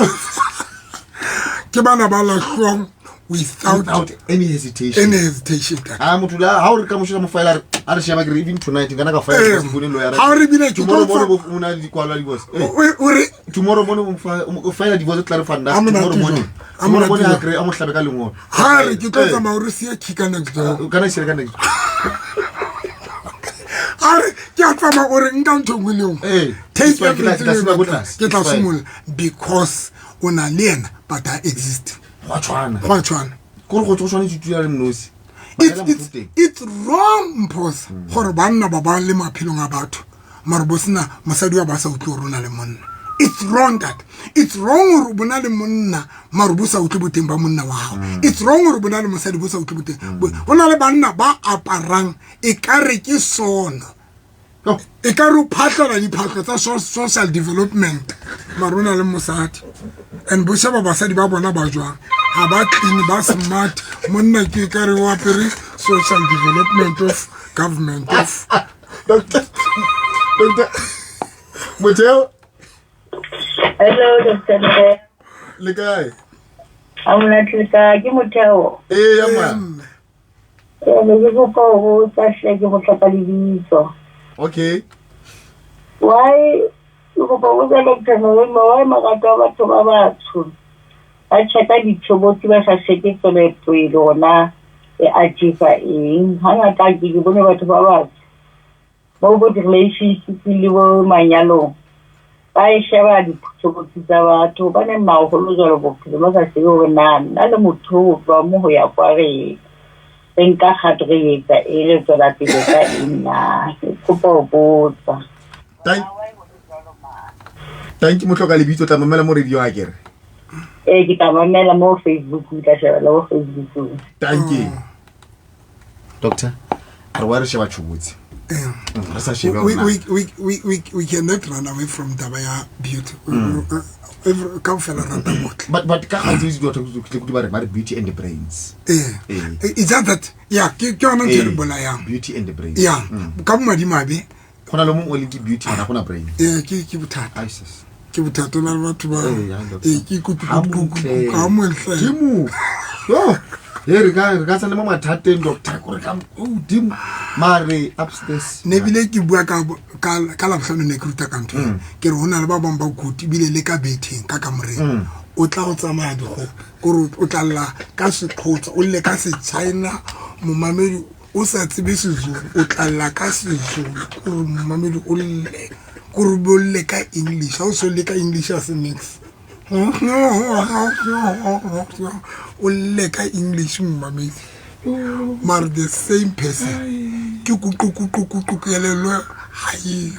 Speaker 2: ke bana ba lahlwang without
Speaker 1: any hesitation.
Speaker 2: Any hesitation.
Speaker 1: Ah, motho la ha o re ka moshela mo file a re sheba ke re even tonight kana ka file se phone lawyer.
Speaker 2: Ha o re bile ke
Speaker 1: tomorrow morning o na le dikwalo divorce.
Speaker 2: O re
Speaker 1: tomorrow morning o file divorce tla re fanda tomorrow morning. Tomorrow morning a kre a mo hlabe ka lengolo.
Speaker 2: Ha re ke tlo tsamaya o re siya key ka next door.
Speaker 1: Kana share ka next.
Speaker 2: A re ke a tsamaya o re nka ntho nngwe le nngwe. Take everything. Ke tla simolla because o na le yena but I exist.
Speaker 1: Go a tshwana.
Speaker 2: Go a tshwana.
Speaker 1: Kore go tshwanetse tuya le mnosi.
Speaker 2: It's wrong mphosa gore banna ba ba le maphelong a batho mare bo sena mosadi wa ba sa utlwe gore o na le monna. It's wrong that. It's wrong gore bona le monna mare bo sa utlwe boteng ba monna wa gago. It's wrong gore bona le mosadi bo sa utlwe boteng. Go na le banna ba aparang e kare ke sono. E ka re o phatlhela diphatlho tsa social development mare o na le mosadi and bo sheba basadi ba bona ba jwang ga ba clean ba smart monna ke ka re o apere social development of government of
Speaker 1: Doctor Motheo.
Speaker 4: Hello, Dr. Nre.
Speaker 1: Le kae?
Speaker 4: A monate le kae? Ke Motheo.
Speaker 1: Ee, ya ma.
Speaker 4: Ke ne ke kopa ho botsa hle ke go tlhoka lebitso.
Speaker 1: Okay.
Speaker 4: Why ke kopa ho botsa Dr. November why marato a batho ba batsho ba checka ditshobotsi ba sa checke tswelopele hore na e achieve eng. Hangata ke bone batho ba batsho bo bo di-relationship le bo manyalong ba e sheba ditshobotsi tsa batho ba ne maholo jwalo bophelo ba sa tsebe hore na nna le motho o tloha mo ho ya kwa re re nka kgato re etsa e re tswela pele ka eng na. Ke kopa ho botsa.
Speaker 1: Thank you mohloka lebitso tla mamela mo radio akere.
Speaker 4: Ee, ke tla mamela mo Facebook, tla shebela mo Facebook.
Speaker 1: Thank you. Doctor, a re wa re sheba tshobotsi.
Speaker 2: We cannot run away from taba ya beauty. Kaofela rata botle.
Speaker 1: But ka gantsi o itse batho ba re ba re beauty and the brains.
Speaker 2: It's just that yeah, ke yona ntho e re bolayang.
Speaker 1: Beauty and the brains.
Speaker 2: Yeah. Ka bomadimabe
Speaker 1: go na le mongwe o leng ke beauty mara gona brain.
Speaker 2: Ee, ke bothata. Ke bothata la batho ba ke ka montle.
Speaker 1: Ke mo. Yo. He re ka tsena mo mathateng doctor gore ka godimo mare upstairs.
Speaker 2: Ne bile ke bua ka ka labohlano ne ke ruta ka ntho. Ke re ho na le ba bang ba kuti bile le ka betheng ka kamoreng. O tla go tsamaya digo gore o tla lla ka Sexhosa o lle ka Sechina momamedi o sa tsebe Sezulu o tla lla ka Sezulu gore momamedi o lle gore bo lle ka English ha o so le ka English a se mix. O lle ka English momamedi mare the same person ke kuqukuqukuqu kelello ha e.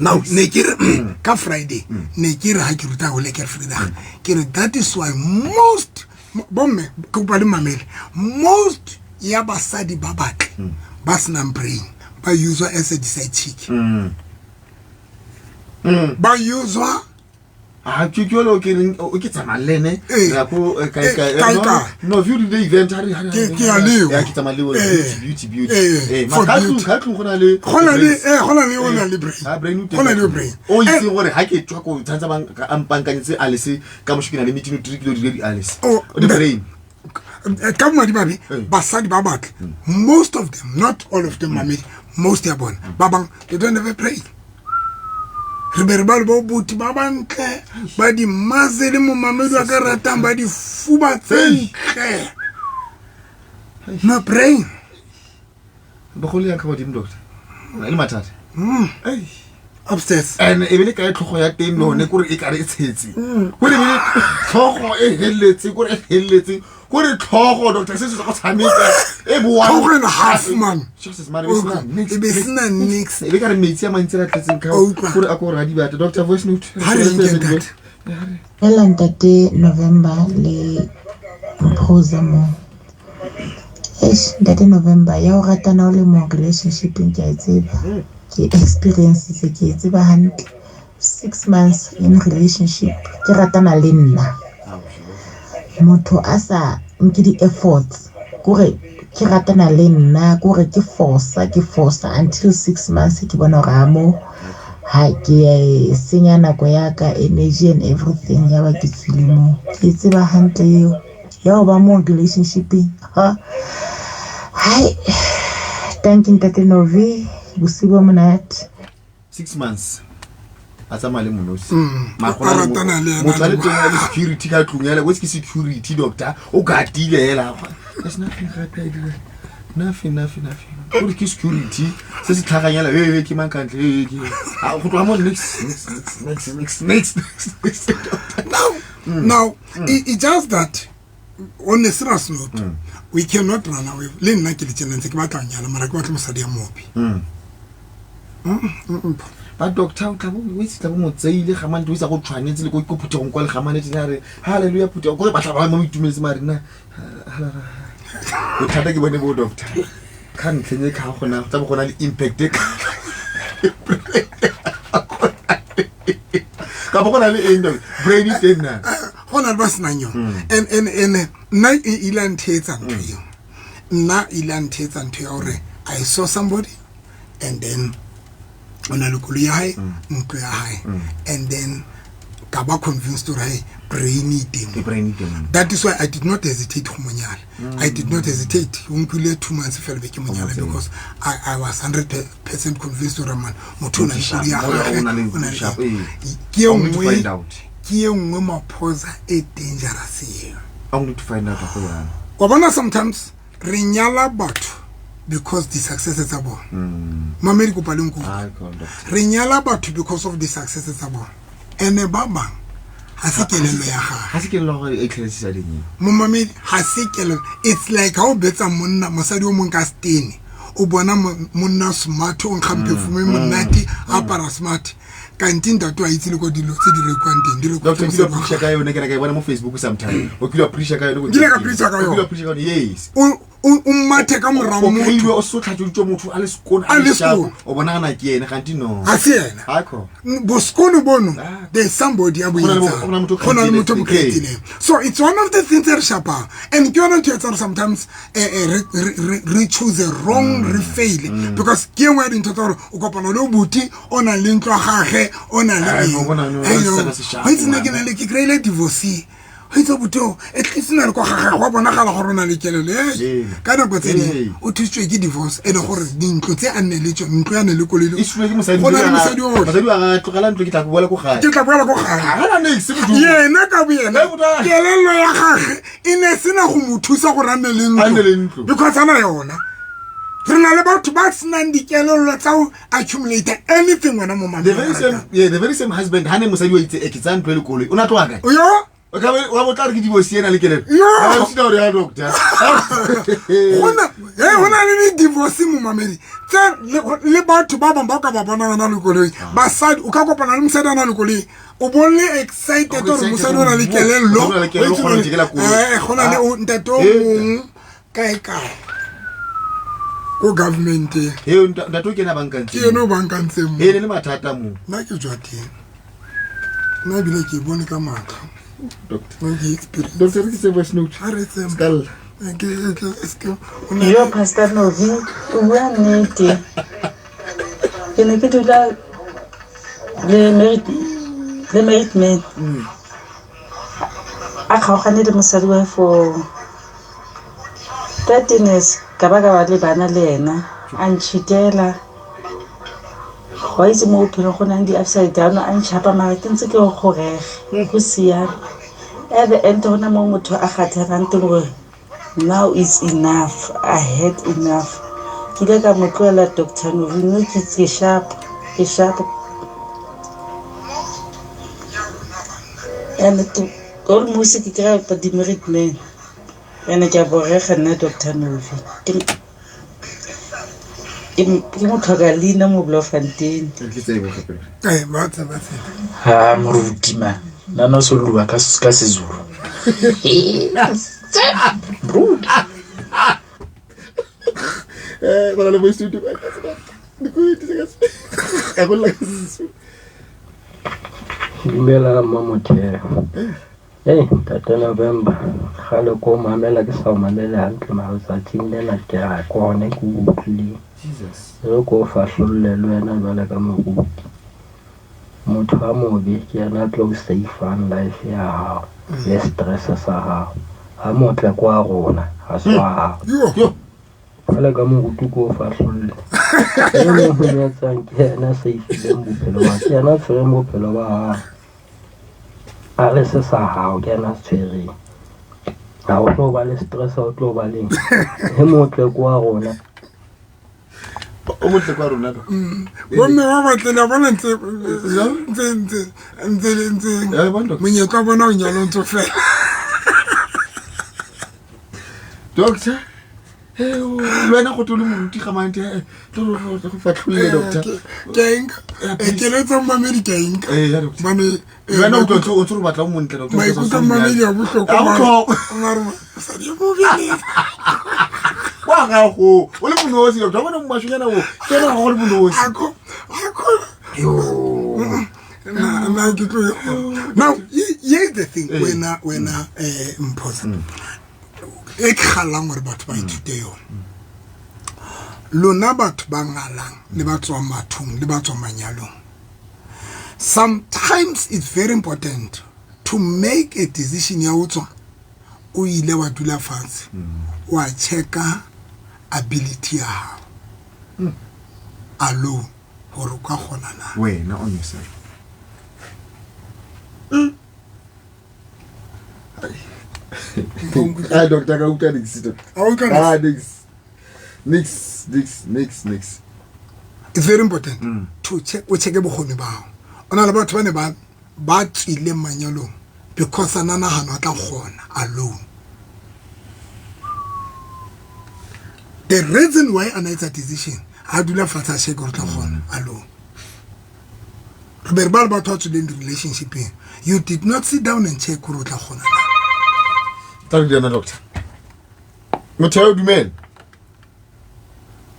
Speaker 2: Now ne ke re ka Friday ne ke re ha ke ruta ho lekker Vrydag ke re that is why most bomme ke kopa le mamele most ya basadi ba batle ba senang brain ba uswa as a side chick. Ba uswa
Speaker 1: ke jalo ke reng o ke tsamaya le ene re ko kae kae no view the event ha re
Speaker 2: ke ya leo
Speaker 1: ya ke tsamaya le beauty beauty eh ma ka tlung go na le
Speaker 2: go na le go na le o na le brain go na le brain
Speaker 1: o itse gore ha ke tswa ko tsantsa bang a mpankanyetse Alice ka moshikina le meeting o 3 kilo di Alice o the brain
Speaker 2: ka madimabe basadi ba batle most of them not all of them mamedi most ya bona ba bang they don't have a brain. Re be re ba le bo buti ba bantle ba di mazele momamedi wa ka ratang ba di fuba tse ntle no brain
Speaker 1: bogolo yang ka godimo doctor le mathata
Speaker 2: upstairs
Speaker 1: and e bile kae tlhogo ya teng lone kore e kare e tshetse kore e tlhogo e heletse kore e heletse kore tlhogo doctor se se go tshameka e boa
Speaker 2: tlhogo and half man
Speaker 1: Jesus mare
Speaker 2: e be sena nix
Speaker 1: e be ka re metsi a mantsi a tletseng ka kore a ko ra di batla doctor voice note
Speaker 2: ha re ntate
Speaker 5: Ela ntate November le Mphoza mo. Eish ntate November ya o ratana o le mo relationship-eng ke a e tseba. Ke experience se ke e tseba hantle. 6 months in relationship ke ratana le nna. Motho a sa nke di efforts kore Ke ratana le nna ke gore ke forsa ke forsa until 6 months, ke bona gore a mo ha ke senya nako ya ka, energy and everything. Ya ba ke tswile moo. Ke e tseba hantle eo ya ho ba mo relationshipeng. Ha hai, thank you, ntate Novi, bosiu bo monate.
Speaker 1: 6 months a tsamaya le monosi.
Speaker 2: A ratana le yena.
Speaker 1: Motho a le teng le security ka tlung yale, ke security doctor o katile hela. There's nothing gape a dira, nothing, nothing, nothing. O re ke security se se tlhaganyela e ke mang kantle e ke a go tloga mo next, next, next, next, next, next, next.
Speaker 2: Now, it's just that on a serious note, we cannot run away. Le nna ke le tjena ntse ke batla ho nyala, mara ke batla mosadi ya mobe.
Speaker 1: Ba doctor o tla bo o itse tla bo mo tseile ga mante o itse go tshwanetse le ko phuthegong kwa le ga mane tsena re haleluya phuthego ko batla ba mo itumeletse mare nna bothata ke bone bo doctor ka ntlheng e ka gona tla bo gona le impact e ka bo gona le eng, doctor? Brain e teng na?
Speaker 2: Go na le ba senang yone, and nna e ile a ntheetsa ntho eo, nna ile a ntheetsa ntho ya gore I saw somebody and then o na le koloi ya hae, ntlo ya hae, and then ka ba convinced gore hey, brain e teng.
Speaker 1: E brain e teng.
Speaker 2: That is why I did not hesitate go monyala. I did not hesitate. O nkile 2 months fela be ke monyala because I was 100% convinced gore man, motho o na le koloi ya
Speaker 1: Sharp.
Speaker 2: gagwe,
Speaker 1: O na le
Speaker 2: o na le
Speaker 1: sharp, ee.
Speaker 2: Ke e
Speaker 1: I want to
Speaker 2: nngwe
Speaker 1: find out.
Speaker 2: Ke e nngwe maphosa e dangerous eo.
Speaker 1: I want to find out go yana.
Speaker 2: Wa bona, sometimes re nyala batho because di-success tsa bona. Mamedi, kopa le nkutlwe.
Speaker 1: Ah, go on, doctor.
Speaker 2: Re nyala batho because of di-success tsa bona, ene ba bang ga se kelello ya gage.
Speaker 1: Ga se ke le gore e tlhelesisa ding.
Speaker 2: Momamedi, ga se kelello. It's like ha o betsa monna, mosadi o mong ka stene, o bona monna smart, o nkgang perfume e monate, a apara smart, kante ntate wa itse le ko dilo tse di rekwang teng di rekwa ke
Speaker 1: Doctor, o kile wa
Speaker 2: mosadi wa
Speaker 1: preacha ka yone, ke ne ka e bona mo Facebook sometime. O kile wa preacha ka yone.
Speaker 2: Nkile ka preacha ka
Speaker 1: O kile
Speaker 2: yone.
Speaker 1: wa preacha ka yone, yes.
Speaker 2: O mathe ka mora
Speaker 1: O kry-ilwe
Speaker 2: motho
Speaker 1: o sotlhatsoditswe motho a le sekone.
Speaker 2: A le
Speaker 1: sharp.
Speaker 2: skoon.
Speaker 1: O bonagana ke ene, ganti no.
Speaker 2: Ga se ena.
Speaker 1: Akho.
Speaker 2: Boskono bono,
Speaker 1: Ah.
Speaker 2: there's somebody a bo
Speaker 1: Go na le
Speaker 2: etsang.
Speaker 1: go na le motho o
Speaker 2: Go na le motho o mo
Speaker 1: creatileng.
Speaker 2: creatileng. So it's one of the things tse re shapang, and ke yone ntho e etsang gore sometimes re choose wrong, re fail, because ke e nngwe ya dintho tsa gore o kopana le o buti o nang le ntlo ya gage, o nang le
Speaker 1: Ai,
Speaker 2: eng.
Speaker 1: mo bona no,
Speaker 2: Ai,
Speaker 1: o
Speaker 2: no.
Speaker 1: seka se sharp,
Speaker 2: Wa itse nna ke
Speaker 1: ngwana.
Speaker 2: na le ke kry-ile divorcee go itse buti o at least na le kwa gagage wa bonagala gore o na le kelelo.
Speaker 1: Ee.
Speaker 2: Ee, ka nako tse dingwe
Speaker 1: Ee.
Speaker 2: o thusitswe ke divorce ene gore dintlo tse a nne le tsone, ntlo ya ne le koloi
Speaker 1: E sule ke mosadi.
Speaker 2: Go na le mosadi otlhe.
Speaker 1: Mosadi wa gagwe, tlogela ntlo, ke tla go boela ko gae.
Speaker 2: Ke tla boela ko gae.
Speaker 1: Ga na niks, modimo.
Speaker 2: Yena ka boyena,
Speaker 1: Ee, botala.
Speaker 2: kelello ya gage e ne sena go mo thusa gore a nne le
Speaker 1: A nne le ntlo.
Speaker 2: because ana yona re na le batho ba senang dikelello tsa go accumulate anything wena mo
Speaker 1: The very same, yeah, the very same husband ha ne mosadi wa itse e ke tsaya ntlo e le koloi, o na tloga kae?
Speaker 2: Yo.
Speaker 1: O ka be wa bo tla re ke divorce ena le kelello.
Speaker 2: Yo.
Speaker 1: Ha ba sina hore ya doctor.
Speaker 2: Gona le di-divorce, momamedi, tse le batho ba bangwe ba o ka ba bona ba na le koloi. Basadi, o ka kopana le mosadi a na le koloi, o bone excited gore mosadi o na le kelello.
Speaker 1: O na le kelello, o kgona ho ithekela koloi.
Speaker 2: Go na le ntate o
Speaker 1: Eh.
Speaker 2: mongwe kae-kae ko governmenteng.
Speaker 1: He, ntate o kena bankantseng.
Speaker 2: Ke ene o bankantseng mo.
Speaker 1: E ne le mathata mo.
Speaker 2: Nna ke jwa teng, nna ebile ke e bone ka matlho.
Speaker 1: Doctor.
Speaker 2: Nna ke experience.
Speaker 1: Doctor, re ke se voice note.
Speaker 2: Ha re tsebe.
Speaker 1: Skalla.
Speaker 6: Yo, Pastor Novi, o bua nnete. Ke ne ke dula le married man a kgaogane le mosadi wa for 13 years, ka ba ka ba le bana le ena, a ntšhitela. Wa itse mo bophelong go nang di-upside down, a ntšhapa, mara ke ntse ke re gorege go siame. At the end, gona mo motho a kgathegang teng gore now is enough, I had enough. Ke ile ka mo tlohela, Dr Novi. Mme ke sharp, ke sharp, and almost ke kry-a di-married man ene ke a borega nna, Dr Novi. Ke motlhoka leina mo Bloemfontein.
Speaker 1: Ke tsebo gape.
Speaker 2: Eh, ba tseba tseba.
Speaker 7: Ha moruti man, nna o lua ka Sezulu. Moruti.
Speaker 1: Eh, go na le voice note. Dikuti se ka se. Ka go lla ka Sesotho.
Speaker 8: Dumela, mma motheo. Hei ntate November, kgale ko mamela ke sa o mamele hantle mara tsatsing lena ke a kone ke o utlwileng. E re ko o fahlolle le wena jwale ka moruti. Motho a mobe ke yena a tlo o save-ang life ya hao le stress sa hao. A motle ke wa rona, ha se wa hao. Jwale ka moruti ko o fahlolle. E mong ho nyetsang ke yena a save-ileng bophelo ba, ke yena a tshwereng bophelo ba hao. A re se sa hao ke yena a se tshwereng. Ha o tlo ba le stress, ha o tlo ba leng. E motle ke wa rona.
Speaker 1: O motle kwa rona do.
Speaker 2: Bomme ba batle la bona ntse ntse ntse ntse ntse
Speaker 1: Eh, bona, doctor.
Speaker 2: monyetla wa bona o nyalo ntse o fela.
Speaker 1: Doctor. Eh, le wena go tole moruti ga mante eh, tlo go fatlholle doctor.
Speaker 2: Ke a enka. Keletso mmamedi ke a enka.
Speaker 1: Eh, ya doctor.
Speaker 2: Bane
Speaker 1: Le wena o tlo o tlo batla o montle doctor.
Speaker 2: Maikutlo a mmamedi a bohlokwa.
Speaker 1: A bohlokwa.
Speaker 2: Mare mosadi yo mobe.
Speaker 1: Wa gago o le monosi doctor. Wa bona mashonyana o. Ke ena go le monosi.
Speaker 2: Ako ako. Na na ke tlo. Now here's the thing wena wena Mphosa. E ke kgallang gore batho ba ithute yone. Lona batho ba ngalang le ba tswang mathong le ba tswang manyalong. Sometimes it's very important to make a decision ya ho tswa o ile wa dula fatshe wa checka ability ya hao alone hore o ka kgona na.
Speaker 1: Wena on yourself. Ah, doctor, ka utlwa nix, doctor.
Speaker 2: Ha o utlwa nix?
Speaker 1: Ah, nix. Nix, nix, nix, nix.
Speaker 2: It's very important to check, o checke bokgoni ba hao. O na le batho ba ne ba ba tswileng manyalong because a na nahana o tla kgona alone. The reason why a na etsa decision, a dula fatshe a check hore o tla kgona alone. Re be re ba le batho ba tswileng di-relationshipeng. You did not sit down and check hore o tla kgona na.
Speaker 1: Tla re diana, doctor. Motho ya o dumela.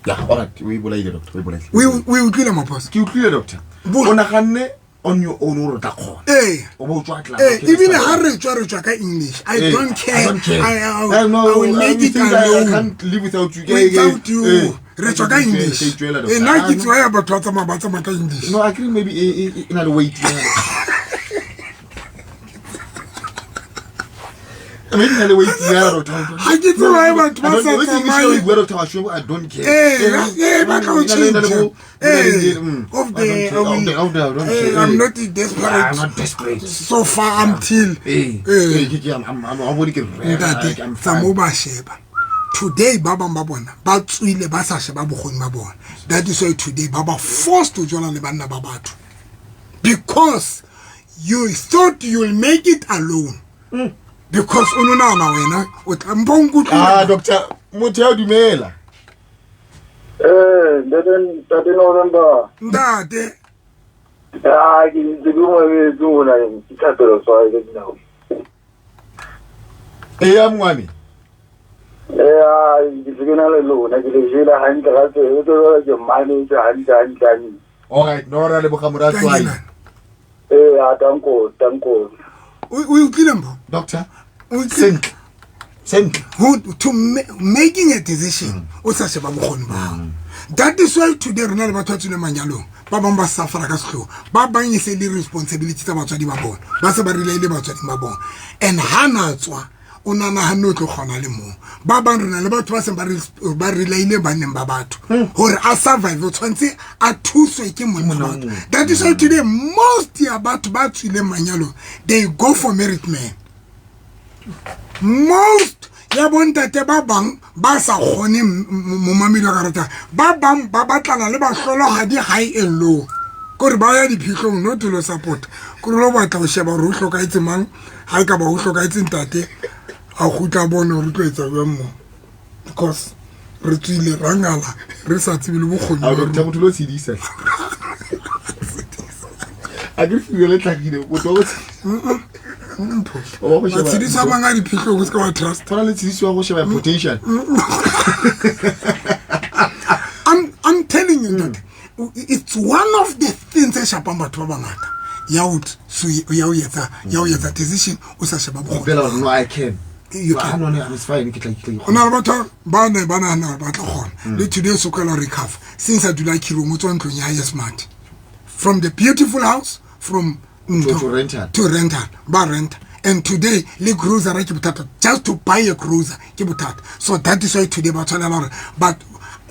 Speaker 1: Ya, alright, o e bolaile, doctor, o e bolaile.
Speaker 2: O e utlwile, Maphosa?
Speaker 1: Ke utlwile, doctor. O naganne on your own hore o tla kgona.
Speaker 2: Ee.
Speaker 1: O bo o tswa tla.
Speaker 2: Ee, ebile ha re tswa, re tswa ka English. I
Speaker 1: Ee,
Speaker 2: don't care.
Speaker 1: I don't care.
Speaker 2: I,
Speaker 1: No,
Speaker 2: I will make
Speaker 1: you
Speaker 2: it
Speaker 1: think I
Speaker 2: alone.
Speaker 1: can't live without you.
Speaker 2: Without you.
Speaker 1: Eh,
Speaker 2: Re tswa ka
Speaker 1: ke
Speaker 2: English.
Speaker 1: itjwela, doctor.
Speaker 2: Ee, nna ke
Speaker 1: Ah,
Speaker 2: tswa ya batho ba tsamaya, ba tsamaya ka English.
Speaker 1: No, I think maybe e na le weight. Maybe na le weight ya, doctor.
Speaker 2: Ha ke tsebe why batho ba
Speaker 1: I don't
Speaker 2: sa
Speaker 1: know. English
Speaker 2: tsamaye.
Speaker 1: ya bua, doctor, wa shwe, I don't care.
Speaker 2: Eh, eh, ba tla o
Speaker 1: E na le- e na le
Speaker 2: tjhentjha.
Speaker 1: bo- e na le-
Speaker 2: Eh, of the,
Speaker 1: I don't care. Of the, I don't care.
Speaker 2: I'm not desperate.
Speaker 1: I'm not desperate.
Speaker 2: So far until,
Speaker 1: Eh,
Speaker 2: eh,
Speaker 1: eh, ke- ke- I'm- I'm- I'm- I'm bone ke rera,
Speaker 2: ntate,
Speaker 1: I'm
Speaker 2: tsa
Speaker 1: fine.
Speaker 2: mo ba sheba. Today ba bang ba bona ba tswile ba sa sheba bokgoni ba bona. That is why today ba ba forced to jola le banna ba batho. Because you thought you'll make it alone. Because o no nahana wena o tla mpo o nkutlwile.
Speaker 1: Ah, doctor, motho ya o dumela.
Speaker 9: Eh, ntate, ntate November.
Speaker 2: Ntate.
Speaker 9: Ah, ke ntse ke mo emetse mona, ke thapelo tswa ke dinako.
Speaker 1: Eh, ya mongwane.
Speaker 9: Eh, ah, ke se ke na le lona, ke le jela hantle ka tsebe, ke tsebe ke mametse hantle, hantle, hantle.
Speaker 1: All right, no ra leboga morati wa.
Speaker 2: Thank you, man.
Speaker 9: Eh, ah, danko, danko.
Speaker 2: O utlwile mpho?
Speaker 1: Doctor,
Speaker 2: O utlwile?
Speaker 1: Sentle. Sentle.
Speaker 2: Who to making a decision, o sa sheba bokgoni ba hao. That is why today re na le batho ba tswileng manyalong, ba bang ba suffera ka sehloho, ba bang e se le responsibility tsa batswadi ba bona, ba se ba relaile batswading ba bona. And ha na tswa, o na nahanne o tlo kgona le mong. Ba bang re na le batho ba seng ba relaile banneng ba batho. Hore a survive, o tshwanetse a thuswe ke monna wa batho. That is why today most ya batho ba tswileng manyalong, they go for married men. Most ya bontate ba bang ba sa kgone momamedi wa karata, ba bang ba batlana le bahlolohadi high and low. Kore ba ya diphihlong, no to lo support. Kore lo batla ho sheba hore ho hlokahetse mang, ha e ka ba ho hlokahetse ntate, a kgutla bone hore o tlo etsa jwang moo. Because re tswile ra ngala, re sa tsebe le bokgoni
Speaker 1: A
Speaker 2: ba
Speaker 1: doctor,
Speaker 2: rona.
Speaker 1: motho lo tshedisa. A ke feel le tlhakile, motho wa go tshedisa.
Speaker 2: Mpho.
Speaker 1: O wa go sheba-
Speaker 2: Matshediso a mang a diphihlong, o se ka wa trust.
Speaker 1: Tshwana le tshediso ya go sheba potential.
Speaker 2: I'm telling you that it's one of the things tse shapang batho ba bangata. ya ho ya ho etsa ya ho etsa decision o sa sheba bokgoni.
Speaker 1: Ipela hore no I can.
Speaker 2: You
Speaker 1: Ah,
Speaker 2: can.
Speaker 1: no, no, it's fine, ke tla ke tla
Speaker 2: Ho na le batho ba ne ba nahana hore ba tla kgona. Le today o sokola ho recover. Since a dula Kirong o tswa ntlong ya hae smart. From the beautiful house from ntho
Speaker 1: to rental.
Speaker 2: To rental. Ba rent. And today le grocer ke bothata. Just to buy a grocer ke bothata. So that is why today ba tshwanela hore but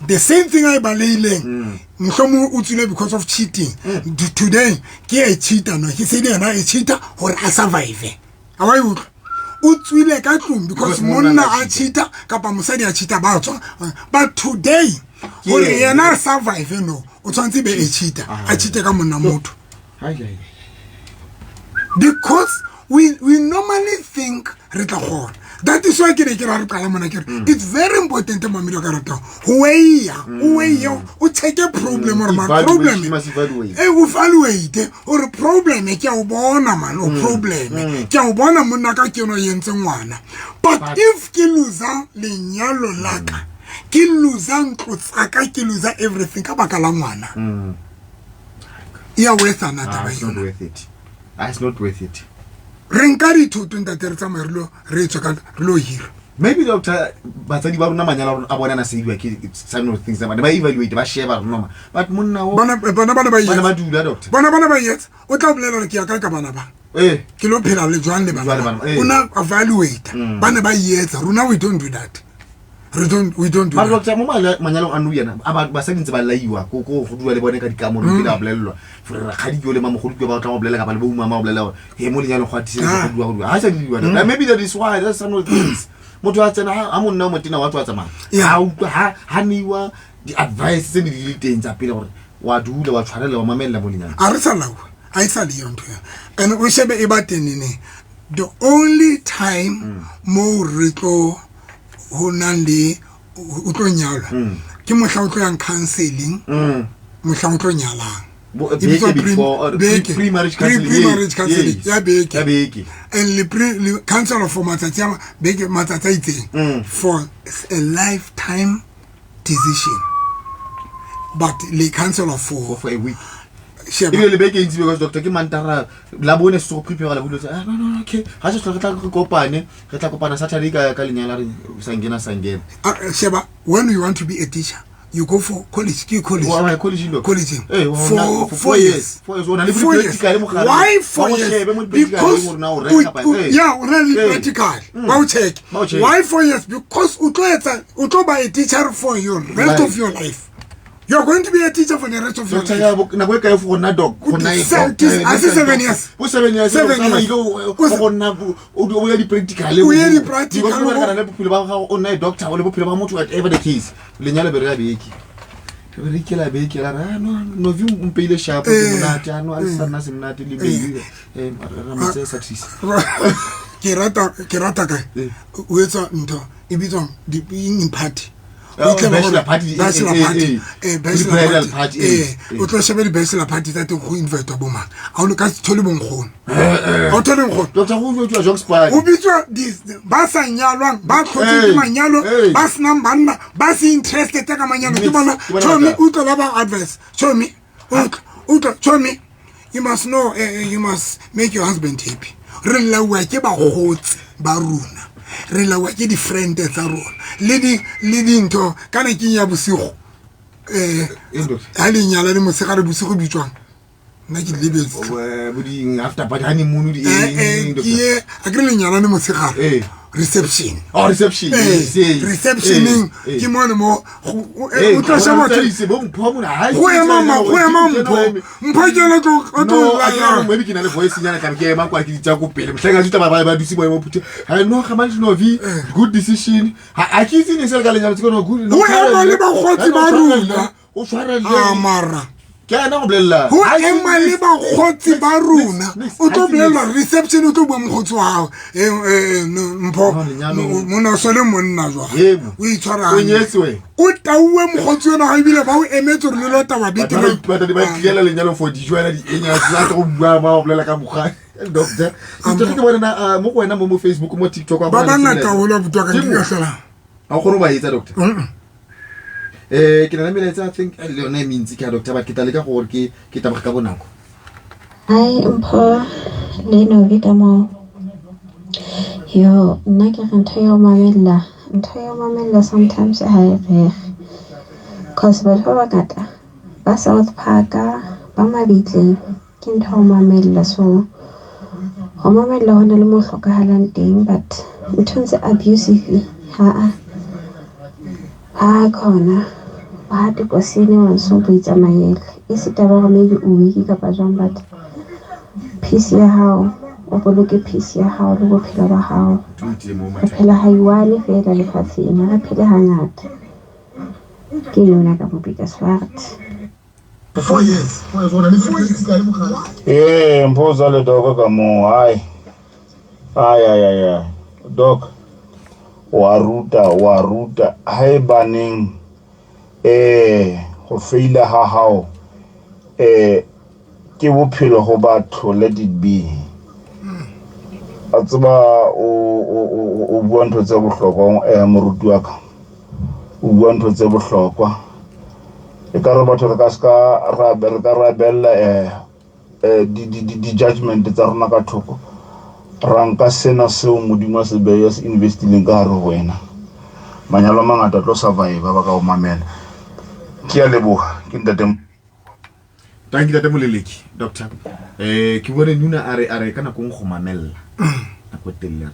Speaker 2: the same thing a e baleileng mohlomong o tswile because of cheating. Today ke a cheater no. Ke se le yena a cheater hore a survive. A wa e utlwa? O tswile ka tlung because
Speaker 1: Because monna
Speaker 2: monna
Speaker 1: a
Speaker 2: a cheater kapa mosadi a cheater ba tswa. But today hore
Speaker 1: yena.
Speaker 2: yena a survive no, o tshwanetse be a cheater. A cheate ka monna motho.
Speaker 1: Ai, ai, ai.
Speaker 2: Because we normally think re tla kgona. That is why ke ne ke ra re qala mona ke re it's very important mamedi wa ka ratang ho weigh-a, o weigh-e, o check-e problem hore ma
Speaker 1: Evaluate,
Speaker 2: problem
Speaker 1: you must evaluate.
Speaker 2: Eh, o evaluate hore problem ke a o bona man, o problem. Ke a o bona monna ka ke yona o entse ngwana. But if ke loser lenyalo la ka, ke loser ntlo tsa ka, ke loser everything ka baka la ngwana. E ya worth ana
Speaker 1: Ah,
Speaker 2: taba
Speaker 1: it's not
Speaker 2: yona.
Speaker 1: worth it. Ah, it's not worth it.
Speaker 2: Re nka dithoto ntate re tsamaye re lo re tswe ka re lo hira.
Speaker 1: Maybe doctor batsadi ba rona manyalo a rona a bona na seiwa ke some of things ba ne ba evaluate ba sheba re noma but monna o
Speaker 2: Bana bana bana ba
Speaker 1: bana ba
Speaker 2: etsa.
Speaker 1: dula doctor.
Speaker 2: Bana bana ba etsa. O tla bolela hore ke ya kae ka bana ba.
Speaker 1: Eh.
Speaker 2: Ke lo phela le jwang le bana
Speaker 1: Jwang le
Speaker 2: ba.
Speaker 1: bana, eh.
Speaker 2: O na evaluate. Ba ne ba etsa. Rona we don't do that. We don't do
Speaker 1: Mara
Speaker 2: that.
Speaker 1: doctor mo manyalong a nou yana a basadi ntse ba laiwa ko ko go dula le bone ka dikamore pele ba bolellwa gore rakgadi ke o le mamogolo ke ba tla go bolela kapa le bo umama ba bolela gore he mo lenyalong go atise
Speaker 2: Ah.
Speaker 1: go dula go dula ha sa di dula doctor. Maybe that is why that's some of the things motho a tsena ha monna o motena wa tswa tsamaya
Speaker 2: Yeah.
Speaker 1: ha utlwa ha ha neiwa di-advice tse ne di le teng tsa pele gore wa dula wa tshwarela wa mamella mo lenyalong.
Speaker 2: A re sa laua. A e sa le yo ntho eo. And o shebe e ba teng neneng. The only time mo re tlo ho nang le o tlo nyalwa ke mohla o tlo yang counseling, mohla o tlo nyalang.
Speaker 1: Bo-
Speaker 2: E bitswa
Speaker 1: beke before, or
Speaker 2: beke.
Speaker 1: pre-marriage counseling,
Speaker 2: Pre-marriage
Speaker 1: yes,
Speaker 2: counseling
Speaker 1: yes.
Speaker 2: ya beke.
Speaker 1: Ya beke.
Speaker 2: And le pre le counselor for matsatsi a beke matsatsi a itseng for a lifetime decision. But le counselor for
Speaker 1: for a week.
Speaker 2: Sheba.
Speaker 1: Ebile le beke e ntsi because doctor ke mantara la bone se go prepare la bolo ah no no no, okay ha se re tla re kopane re tla kopana Saturday ka ka lenyalo re sa ngena sa ngena.
Speaker 2: Sheba, when you want to be a teacher, you go for college. Ke college.
Speaker 1: Wa wa college lo.
Speaker 2: College.
Speaker 1: Eh, wa
Speaker 2: For
Speaker 1: for
Speaker 2: 4
Speaker 1: four
Speaker 2: years.
Speaker 1: years. 4 years o na le
Speaker 2: 4 years.
Speaker 1: practical mo gare.
Speaker 2: Why
Speaker 1: Ba
Speaker 2: 4
Speaker 1: go
Speaker 2: years?
Speaker 1: shebe mo di-practical
Speaker 2: Because
Speaker 1: gore na o reka kapa eh.
Speaker 2: yeah, o na le
Speaker 1: Eh.
Speaker 2: practical. Ba o check.
Speaker 1: Ba o check.
Speaker 2: Why 4 years? Because o tlo etsa o tlo ba a teacher for your rest
Speaker 1: Life.
Speaker 2: of your life. You are going to be a teacher for the rest of your
Speaker 1: Doctor
Speaker 2: life.
Speaker 1: ya bo nako e kae for nna doc go nna e doctor,
Speaker 2: A se 7 years.
Speaker 1: Bo 7 years.
Speaker 2: 7
Speaker 1: o tsamaya
Speaker 2: years.
Speaker 1: ile o go nna o ya di-practical
Speaker 2: O ye di-practical,
Speaker 1: Because o berekana le bophelo ba gago o nna e doctor o le bophelo ba motho whatever the case lenyalo be re ya beke re be re ikela beke la re ah no novi o mpeile sharp ke
Speaker 2: Eh.
Speaker 1: monate ah no a le sa nna se monate le beile eh ra mo tseya success
Speaker 2: Ke rata ke rata kae?
Speaker 1: Eh.
Speaker 2: O etsa ntho e bitswang di eng party.
Speaker 1: Oh,
Speaker 2: O itlhela
Speaker 1: bachelor
Speaker 2: gore-
Speaker 1: party, eh,
Speaker 2: bachelor
Speaker 1: eh,
Speaker 2: party,
Speaker 1: eh,
Speaker 2: eh, bachelor
Speaker 1: Bridal
Speaker 2: party,
Speaker 1: party,
Speaker 2: eh,
Speaker 1: eh, eh.
Speaker 2: o tlo shebe di-bachelor party tsa teng go invite bo mang. Ha o ka se thole bonkgono. Ha o thole nkgono.
Speaker 1: Doctor go jwa jokes party.
Speaker 2: O bitswa ba sa nyalwang, ba tlhotsweng ke
Speaker 1: Hey,
Speaker 2: manyalo,
Speaker 1: hey.
Speaker 2: ba senang banna, ba se interested ka manyalo. Ke
Speaker 1: Mix,
Speaker 2: bona,
Speaker 1: ke bona
Speaker 2: chomi,
Speaker 1: ba tla.
Speaker 2: utlwa ba ba advice. Chomi, utlwa, utlwa, chomi, you must know, you must make your husband happy. Re lauwa ke bakgotsi ba rona. Re lauwa ke di-friend tsa rona. Le di, le dintho, kana ke ya bosigo.
Speaker 1: Eng, doctor?
Speaker 2: Ha le nyala le motshegare bosigo bitswang. Nna ke di lebetse.
Speaker 1: Bo di after party honeymoon di eng,
Speaker 2: Ke
Speaker 1: doctor?
Speaker 2: ye, a ke re le nyalane motshegare.
Speaker 1: Eh.
Speaker 2: Reception.
Speaker 1: Oh, reception.
Speaker 2: Eh,
Speaker 1: Yes, yes.
Speaker 2: receptioneng
Speaker 1: Eh, eh.
Speaker 2: ke mone mo go-
Speaker 1: Eh,
Speaker 2: o tlo sheba
Speaker 1: go
Speaker 2: batho-
Speaker 1: na le bo mpho mona, ha
Speaker 2: go ema go ema
Speaker 1: ke
Speaker 2: mpho.
Speaker 1: eme.
Speaker 2: Mpho ke yena o tlo
Speaker 1: No, a ke
Speaker 2: layang.
Speaker 1: maybe ke na le voice nyana ka re ke ema kwa ke di tsa ko pele. Mohlang a juta ba dutse bo ema phuthe. Ha no ga manje no vi good decision. Ha a ke itse ne se le ka lenyalo tse no good.
Speaker 2: Ho ema le bakgotsi ba rona.
Speaker 1: O tshwarelle.
Speaker 2: Ah, mara.
Speaker 1: Ke ana go bolella.
Speaker 2: Ho ema le bakgotsi ba rona. O tlo bolellwa reception o tlo bua mokgotsi wa hao. Eh, eh, no, Mpho,
Speaker 1: No, lenyalo.
Speaker 2: monna o so le monna jwale.
Speaker 1: Yebo.
Speaker 2: O itshwara
Speaker 1: O
Speaker 2: hantle.
Speaker 1: nyetse wena.
Speaker 2: O tauwe mokgotsi ona ha ebile ba o emetse hore le lo taba
Speaker 1: Batho
Speaker 2: betere.
Speaker 1: ba tliela lenyalo for dijo wena di enya tsa go bua ba go bolela ka mokgwa. Doctor, ke ke bona na mo go wena mo mo Facebook mo TikTok wa
Speaker 2: Ba
Speaker 1: bona le
Speaker 2: bangata
Speaker 1: tsela.
Speaker 2: haholo abuti wa ka,
Speaker 1: Ke
Speaker 2: nke
Speaker 1: mo.
Speaker 2: ka hlola.
Speaker 1: Ha o kgone ho ba etsa doctor.
Speaker 2: Mm-mm.
Speaker 1: Ke na le melaetsa I think le yona e mentsi ke ya doctor but ke tla leka gore ke taboge ka bonako.
Speaker 10: Hi Mpho le Nobi ka moo. Yo, nna ke re ntho ya ho mamella, ntho ya ho mamella sometimes ha e rere. Cause batho ba bangata ba South Park ba mabitleng ke ntho ya ho mamella. So ho mamella ho na le mo hlokahalang teng but nthong tse abusive ha-a ha khona o hate kosene ngwaneso o itsamaele. E se taba ya hore maybe o weak kapa jwang but peace ya hao o boloke peace ya hao le bophelo ba hao. Re phela ha i-one feela lefatsheng, ha re phele hangata. Ke yona ka mo Pietersburg.
Speaker 11: Ee, mpho tsa le doko ka moo hai ai ai ai ai doc wa ruta wa ruta haebaneng ho feila ha hao ke bophelo ho batho let it be a tseba o bua ntho tse bohlokwa moruti wa ka o bua ntho tse bohlokwa e ka re batho re ka se ka ra re ka ra bella di-judgment tsa rona ka thoko ra nka sena seo modimo a se beya se investileng ka hare ho wena manyalo a mangata a tlo survive ba ka o mamela ke a leboha ke ntate
Speaker 1: Thank you Ntate Moleleki, doctor. Ke bone Nuna a re a re ka nako go mamella. Nako e telele re.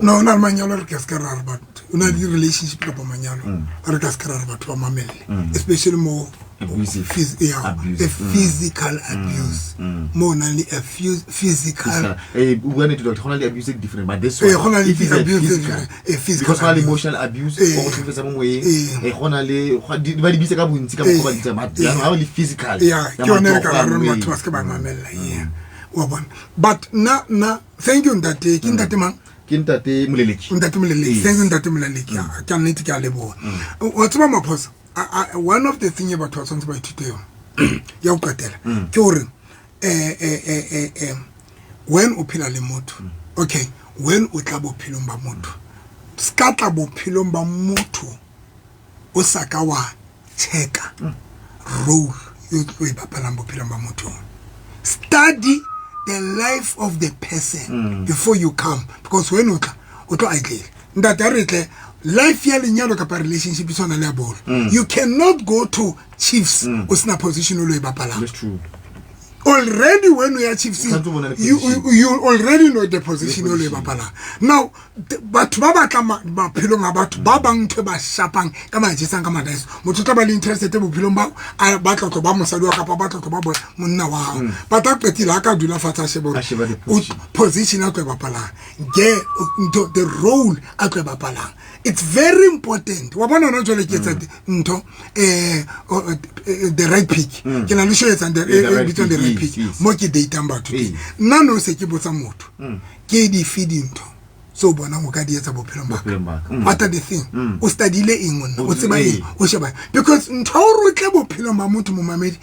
Speaker 2: No, o na le manyalo re ka se ka ra re batho. O na le relationship kapa manyalo. Re ka se ka ra re batho ba mamelle. Especially mo
Speaker 1: abusive
Speaker 2: yeah,
Speaker 1: abuse.
Speaker 2: A physical abuse. Mo na le a physical.
Speaker 1: O bua nnete doctor, go na le abuse different but this one
Speaker 2: go na le
Speaker 1: if it's a
Speaker 2: abuse
Speaker 1: physical,
Speaker 2: a physical
Speaker 1: because go na le
Speaker 2: abuse.
Speaker 1: emotional abuse o go tlhekefetsa mo moyeng go na le ba di bitsa ka bontsi ka mokgwa ba di bitsang but jaanong ha o le physical
Speaker 2: yeah
Speaker 1: ya
Speaker 2: ke yone re
Speaker 1: matsogo
Speaker 2: ka ra
Speaker 1: a
Speaker 2: re
Speaker 1: moyeng.
Speaker 2: batho ba se ke ba mamella yeah wa bona but nna nna thank you ntate ke ntate mang
Speaker 1: ke ntate Moleleki
Speaker 2: ntate Moleleki
Speaker 1: Yes.
Speaker 2: Thank you ntate Moleleki ke a nnete ke a leboha wa tseba maphosa one of the thing e batho ba tshwanetse ba ithute yone ya go qetela ke gore when o phela le motho okay when o tla bophelong ba motho ska tla bophelong ba motho o sa ka wa checka role e tlo e bapalang bophelong ba motho. Study the life of the person before you come because when o tla o tlo idle ntate a re tle life ya lenyalo kapa relationship e tshwana le ya bolo. You cannot go to Chiefs o sena position o lo e bapalang.
Speaker 1: That's true.
Speaker 2: Already when we are Chiefs
Speaker 1: O tshwanetse o bona le
Speaker 2: you,
Speaker 1: position.
Speaker 2: you already know the position o lo e
Speaker 1: position.
Speaker 2: bapalang. Now batho ba batla maphelong a batho ba bang ntho e ba shapang ka majesang ka madice motho o tla ba le interested bophelong ba a batla tlo ba mosadi wa kapa batla tlo ba monna wa hao but a qetile ha ka dula fatshe a shebe hore
Speaker 1: A sheba the
Speaker 2: o
Speaker 1: position.
Speaker 2: position a tlo e bapalang ge ntho the role a tlo e bapalang. It's very important wa bona hona jwale ke etsa ntho the right pick ke na le show etsang the
Speaker 1: Yeah, the right
Speaker 2: bitswang the
Speaker 1: pick,
Speaker 2: right
Speaker 1: yes,
Speaker 2: pick
Speaker 1: yes.
Speaker 2: mo ke datang batho teng.
Speaker 1: Yes.
Speaker 2: Nna no se ke botsa motho ke dife dintho tse o bonang o ka di etsa bophelong ba ka.
Speaker 1: Bophelong ba ka.
Speaker 2: What are the thing o studyile eng wena o tseba
Speaker 1: Ee.
Speaker 2: eng o sheba because ntho ya hore o tle bophelong ba motho momamedi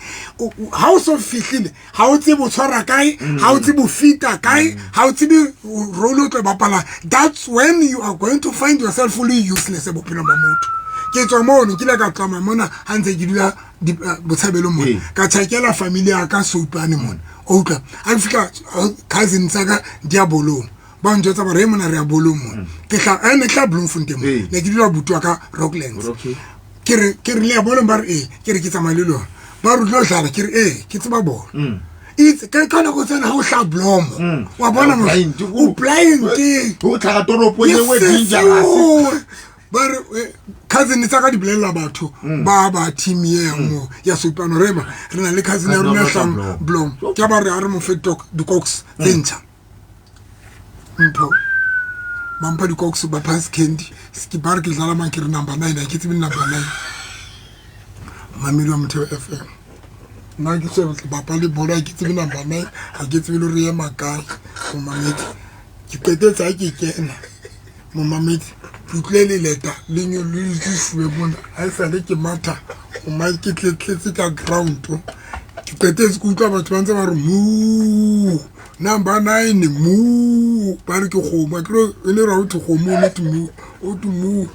Speaker 2: ha o so fihlile ha o tsebe o tshwara kae ha o tsebe o fita kae ha o tsebe role o tlo e bapalang. That's when you are going to find yourself fully useless bophelong ba motho. Ke tswa mono ke ile ka tlama mona ha ntse ke dula botshabelong mona ka tjhakela family ya ka Soupane mona o utlwa ha ke fihla cousin tsa ka di ya bolong ba ntjwetsa ba re mona re ya bolong mona ke tla ne ke tla Bloemfontein mona ne ke dula buti wa ka Rocklands
Speaker 1: Okay.
Speaker 2: ke re le ya bolong ba re ee ke re ke tsamaye le lona ba re o tlo dlala ke re ee ke tseba bolo itse ka nako tsena ha o hla blomo wa bona
Speaker 1: O
Speaker 2: mos
Speaker 1: blind,
Speaker 2: o blind
Speaker 1: o tlhaga toropo e nngwe
Speaker 2: Ke
Speaker 1: dangerous.
Speaker 2: sesio. Ba re cousin tsa ka di bolella batho ba ba team ye mo ya Soupane re ba re na le cousin ya
Speaker 1: Cousin
Speaker 2: rona
Speaker 1: wa rona
Speaker 2: hlang
Speaker 1: Blom.
Speaker 2: Blom ke ba re ha re mo fe di-cocks tse ntjha mpho ba mpha di-cocks ba pass candy ke ba re ke dlala mang ke re number 9 ha ke tsebe number 9 Mamedi wa Motheo FM nna ke se bapale bolo ha ke tsebe number 9 ha ke tsebe le hore e ema kae momamedi ke qetetse ha ke kena momamedi ke utlwile leleta le le tsusuwe mona ha esale ke matha moma ke tletletse ka ground ke qetetse ke utlwa batho ba ntse ba re moo number 9 moo ba re ke kgomo akere e le ra ho thwe kgomo o thwe moo o thwe moo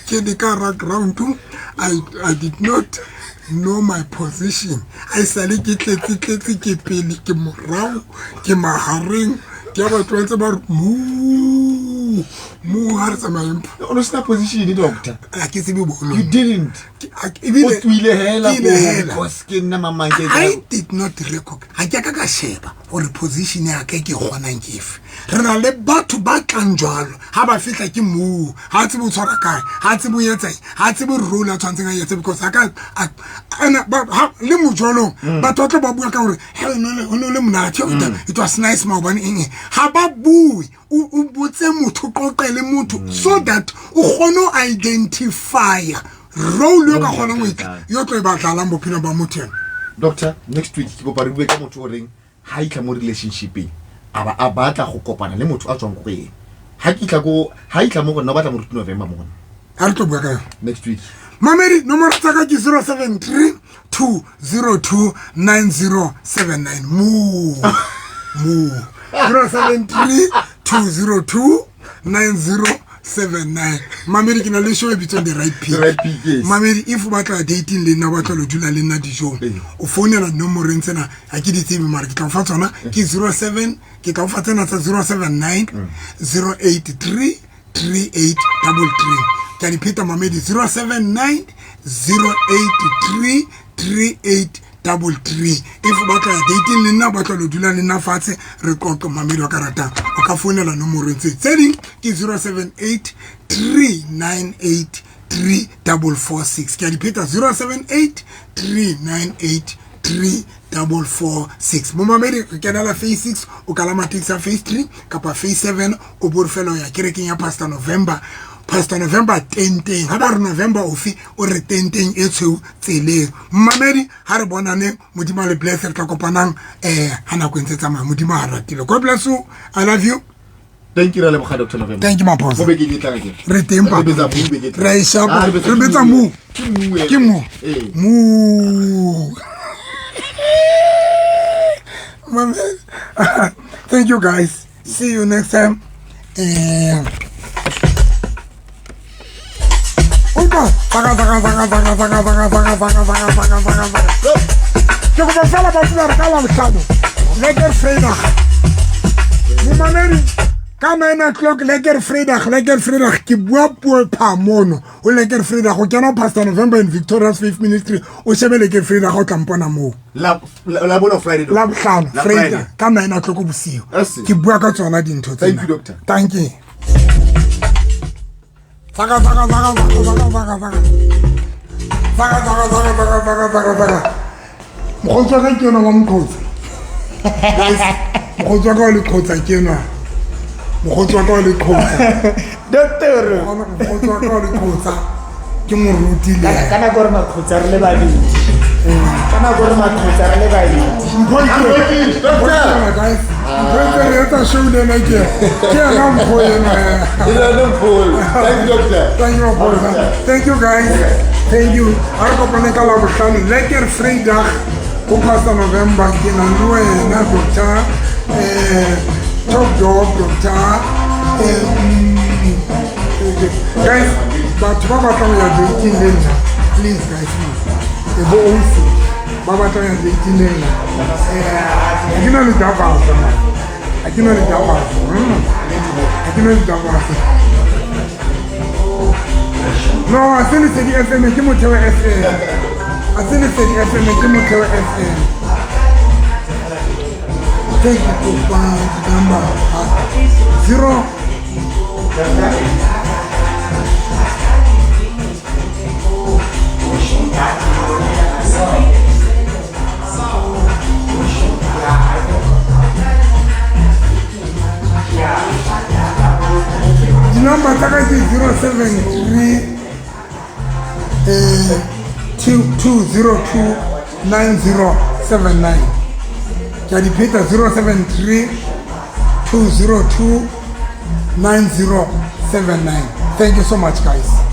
Speaker 2: ke le ka ra ground I did not know my position. A sale ke tletse tletse, ke pele, ke morao, ke mahareng, ke a batho ba ntse ba re mo mo ha re tsamayeng.
Speaker 1: O no sena position, doctor?
Speaker 2: Ha ke tsebe bolo.
Speaker 1: You didn't.
Speaker 2: Ebile
Speaker 1: O tswile hela
Speaker 2: ke ile
Speaker 1: ko
Speaker 2: hela.
Speaker 1: because ke nna mamang ke
Speaker 2: I did not recognize, ha ke a ka ka sheba gore position ya ka ke kgonang ke efe. Re na le batho ba tlang jwalo, ha ba fihla ke moo, ha tsebe o tshwara kae, ha tsebe o etsang, ha tsebe role a tshwantseng a etse, because ha ka ana le mojolong batho ba tlo ba bua ka hore he, o no le monate, it was nice maobane, eng eng. Ha ba bue, o botse motho, o qoqe le motho so that o kgone ho identify role yo ka kgonang ho etla yo tlo e batlalang bophelong ba motho ena.
Speaker 1: Doctor, next week ke kopa re bue ka motho o reng ha itlha mo relationshipeng a ba a batla go kopana le motho a tswang ko go ena. Ha ke itlha ko, ha itlha mo go nna, o batla moruti November mo go nna.
Speaker 2: Ha re tlo bua ka yona
Speaker 1: next week.
Speaker 2: Mamedi, nomoro tsa ka ke 073 202 9079. Mo mo 073 202 9079. Mamedi, ke na le show e bitswang The Right Pick.
Speaker 1: The Right Pick, yes.
Speaker 2: Mamedi, if o batla dating le nna, o batla lo dula le nna dijong, o founela nomoreng tsena, ha ke di tsebe mara ke tla o fa tsona, ke 07, ke tla o fa tsena tsa 079 083 3833. Ke a di pheta, mamedi, 079 083 3833. If o batla ya dating le nna, o batla lo dula le nna fatshe re qoqe, mamedi wa ka ratang, o ka founela nomoreng tse. Tse ding ke 078 398 3446. Ke a di pheta, 078 398 3446. Momamedi, re kenela phase 6, o kalama taxi ya phase 3 kapa phase 7, o bo re fela o ya kerekeng ya Pastor November. Pastor November tenteng, ha ba re November ofe, o re tenteng e tshweu tseleng. Mamedi, ha re bonane, Modimo a le bless, re tla kopanang ha nako e ntse tsamaya, Modimo ha ratile. God bless you, I love you.
Speaker 1: Thank you, Raleboga, Dr. November.
Speaker 2: Thank you, Maphosa.
Speaker 1: Mo bekeng e tlang akere.
Speaker 2: Re teng, papa.
Speaker 1: Re betsa mmu beke e tlang.
Speaker 2: Re e shapa.
Speaker 1: Ah, re betsa
Speaker 2: Re betsa
Speaker 1: mmu.
Speaker 2: mmu.
Speaker 1: Ke mmu
Speaker 2: Ke mmu.
Speaker 1: Ee.
Speaker 2: Mmu. Mame. Thank you, guys. See you next time. Utlwa, tsaka, tsaka, tsaka, tsaka, tsaka, tsaka, tsaka, tsaka, tsaka, tsaka, tsaka, tsaka. Ke kopa fela ba tseba re ka Labohlano, Lekker Vrydag. Momamedi, ka 9 o'clock, Lekker Vrydag, Lekker Vrydag, ke bua puo pha mono o Lekker Vrydag, o kena Pastor November in Victoria's Faith Ministry, o shebe Lekker Vrydag, o tla mpona moo.
Speaker 1: La bona Friday, doctor.
Speaker 2: Labohlano,
Speaker 1: La
Speaker 2: Friday,
Speaker 1: Friday.
Speaker 2: ka 9 o'clock bosiu.
Speaker 1: Ase.
Speaker 2: Ke bua ka tsona dintho tsena.
Speaker 1: Thank you, doctor.
Speaker 2: Thank you. Tsaka, tsaka, tsaka, tsaka, tsaka, tsaka, tsaka. Tsaka, tsaka, tsaka, tsaka, tsaka, tsaka, tsaka. Mokgotsi wa ka ke enwa wa moqhotsa. Mokgotsi wa ka wa leqhotsa ke enwa. Mokgotsi wa ka wa leqhotsa.
Speaker 7: Doctor.
Speaker 2: Mokgotsi wa ka wa leqhotsa ke moruti le yena.
Speaker 7: Ka nako re maqhotsa re le babedi. Ka nako re maqhotsa re le babedi.
Speaker 2: Mpho ke-
Speaker 1: Doctor.
Speaker 2: Mpho ke, guys. Mpho ke re etsa show le ena ke. Ke yena mpho ena.
Speaker 1: Ke yena mpho. Thank you, doctor.
Speaker 2: Thank you, Maphosa. Thank you, guys. Thank you. Ha re kopane ka Labohlano, Lekker Vrydag, ho Pastor November, ke na le wena, Doctor, Top Dog, Doctor, guys, batho ba batlang ho ya dating le nna, please, guys, bo ausi, ba batlang ho ya dating le nna, ha ke na le davasa, man. Ha ke na le davasa, Ha ke na le davasa. No, ha se Lesedi FM, ke Motheo FM. Ha se Lesedi FM, ke Motheo FM. Thank you, kopa number 0. Di-number tsa ka ke 073, 202 9079. Ke a di pheta, 073 202 9079. Thank you so much, guys.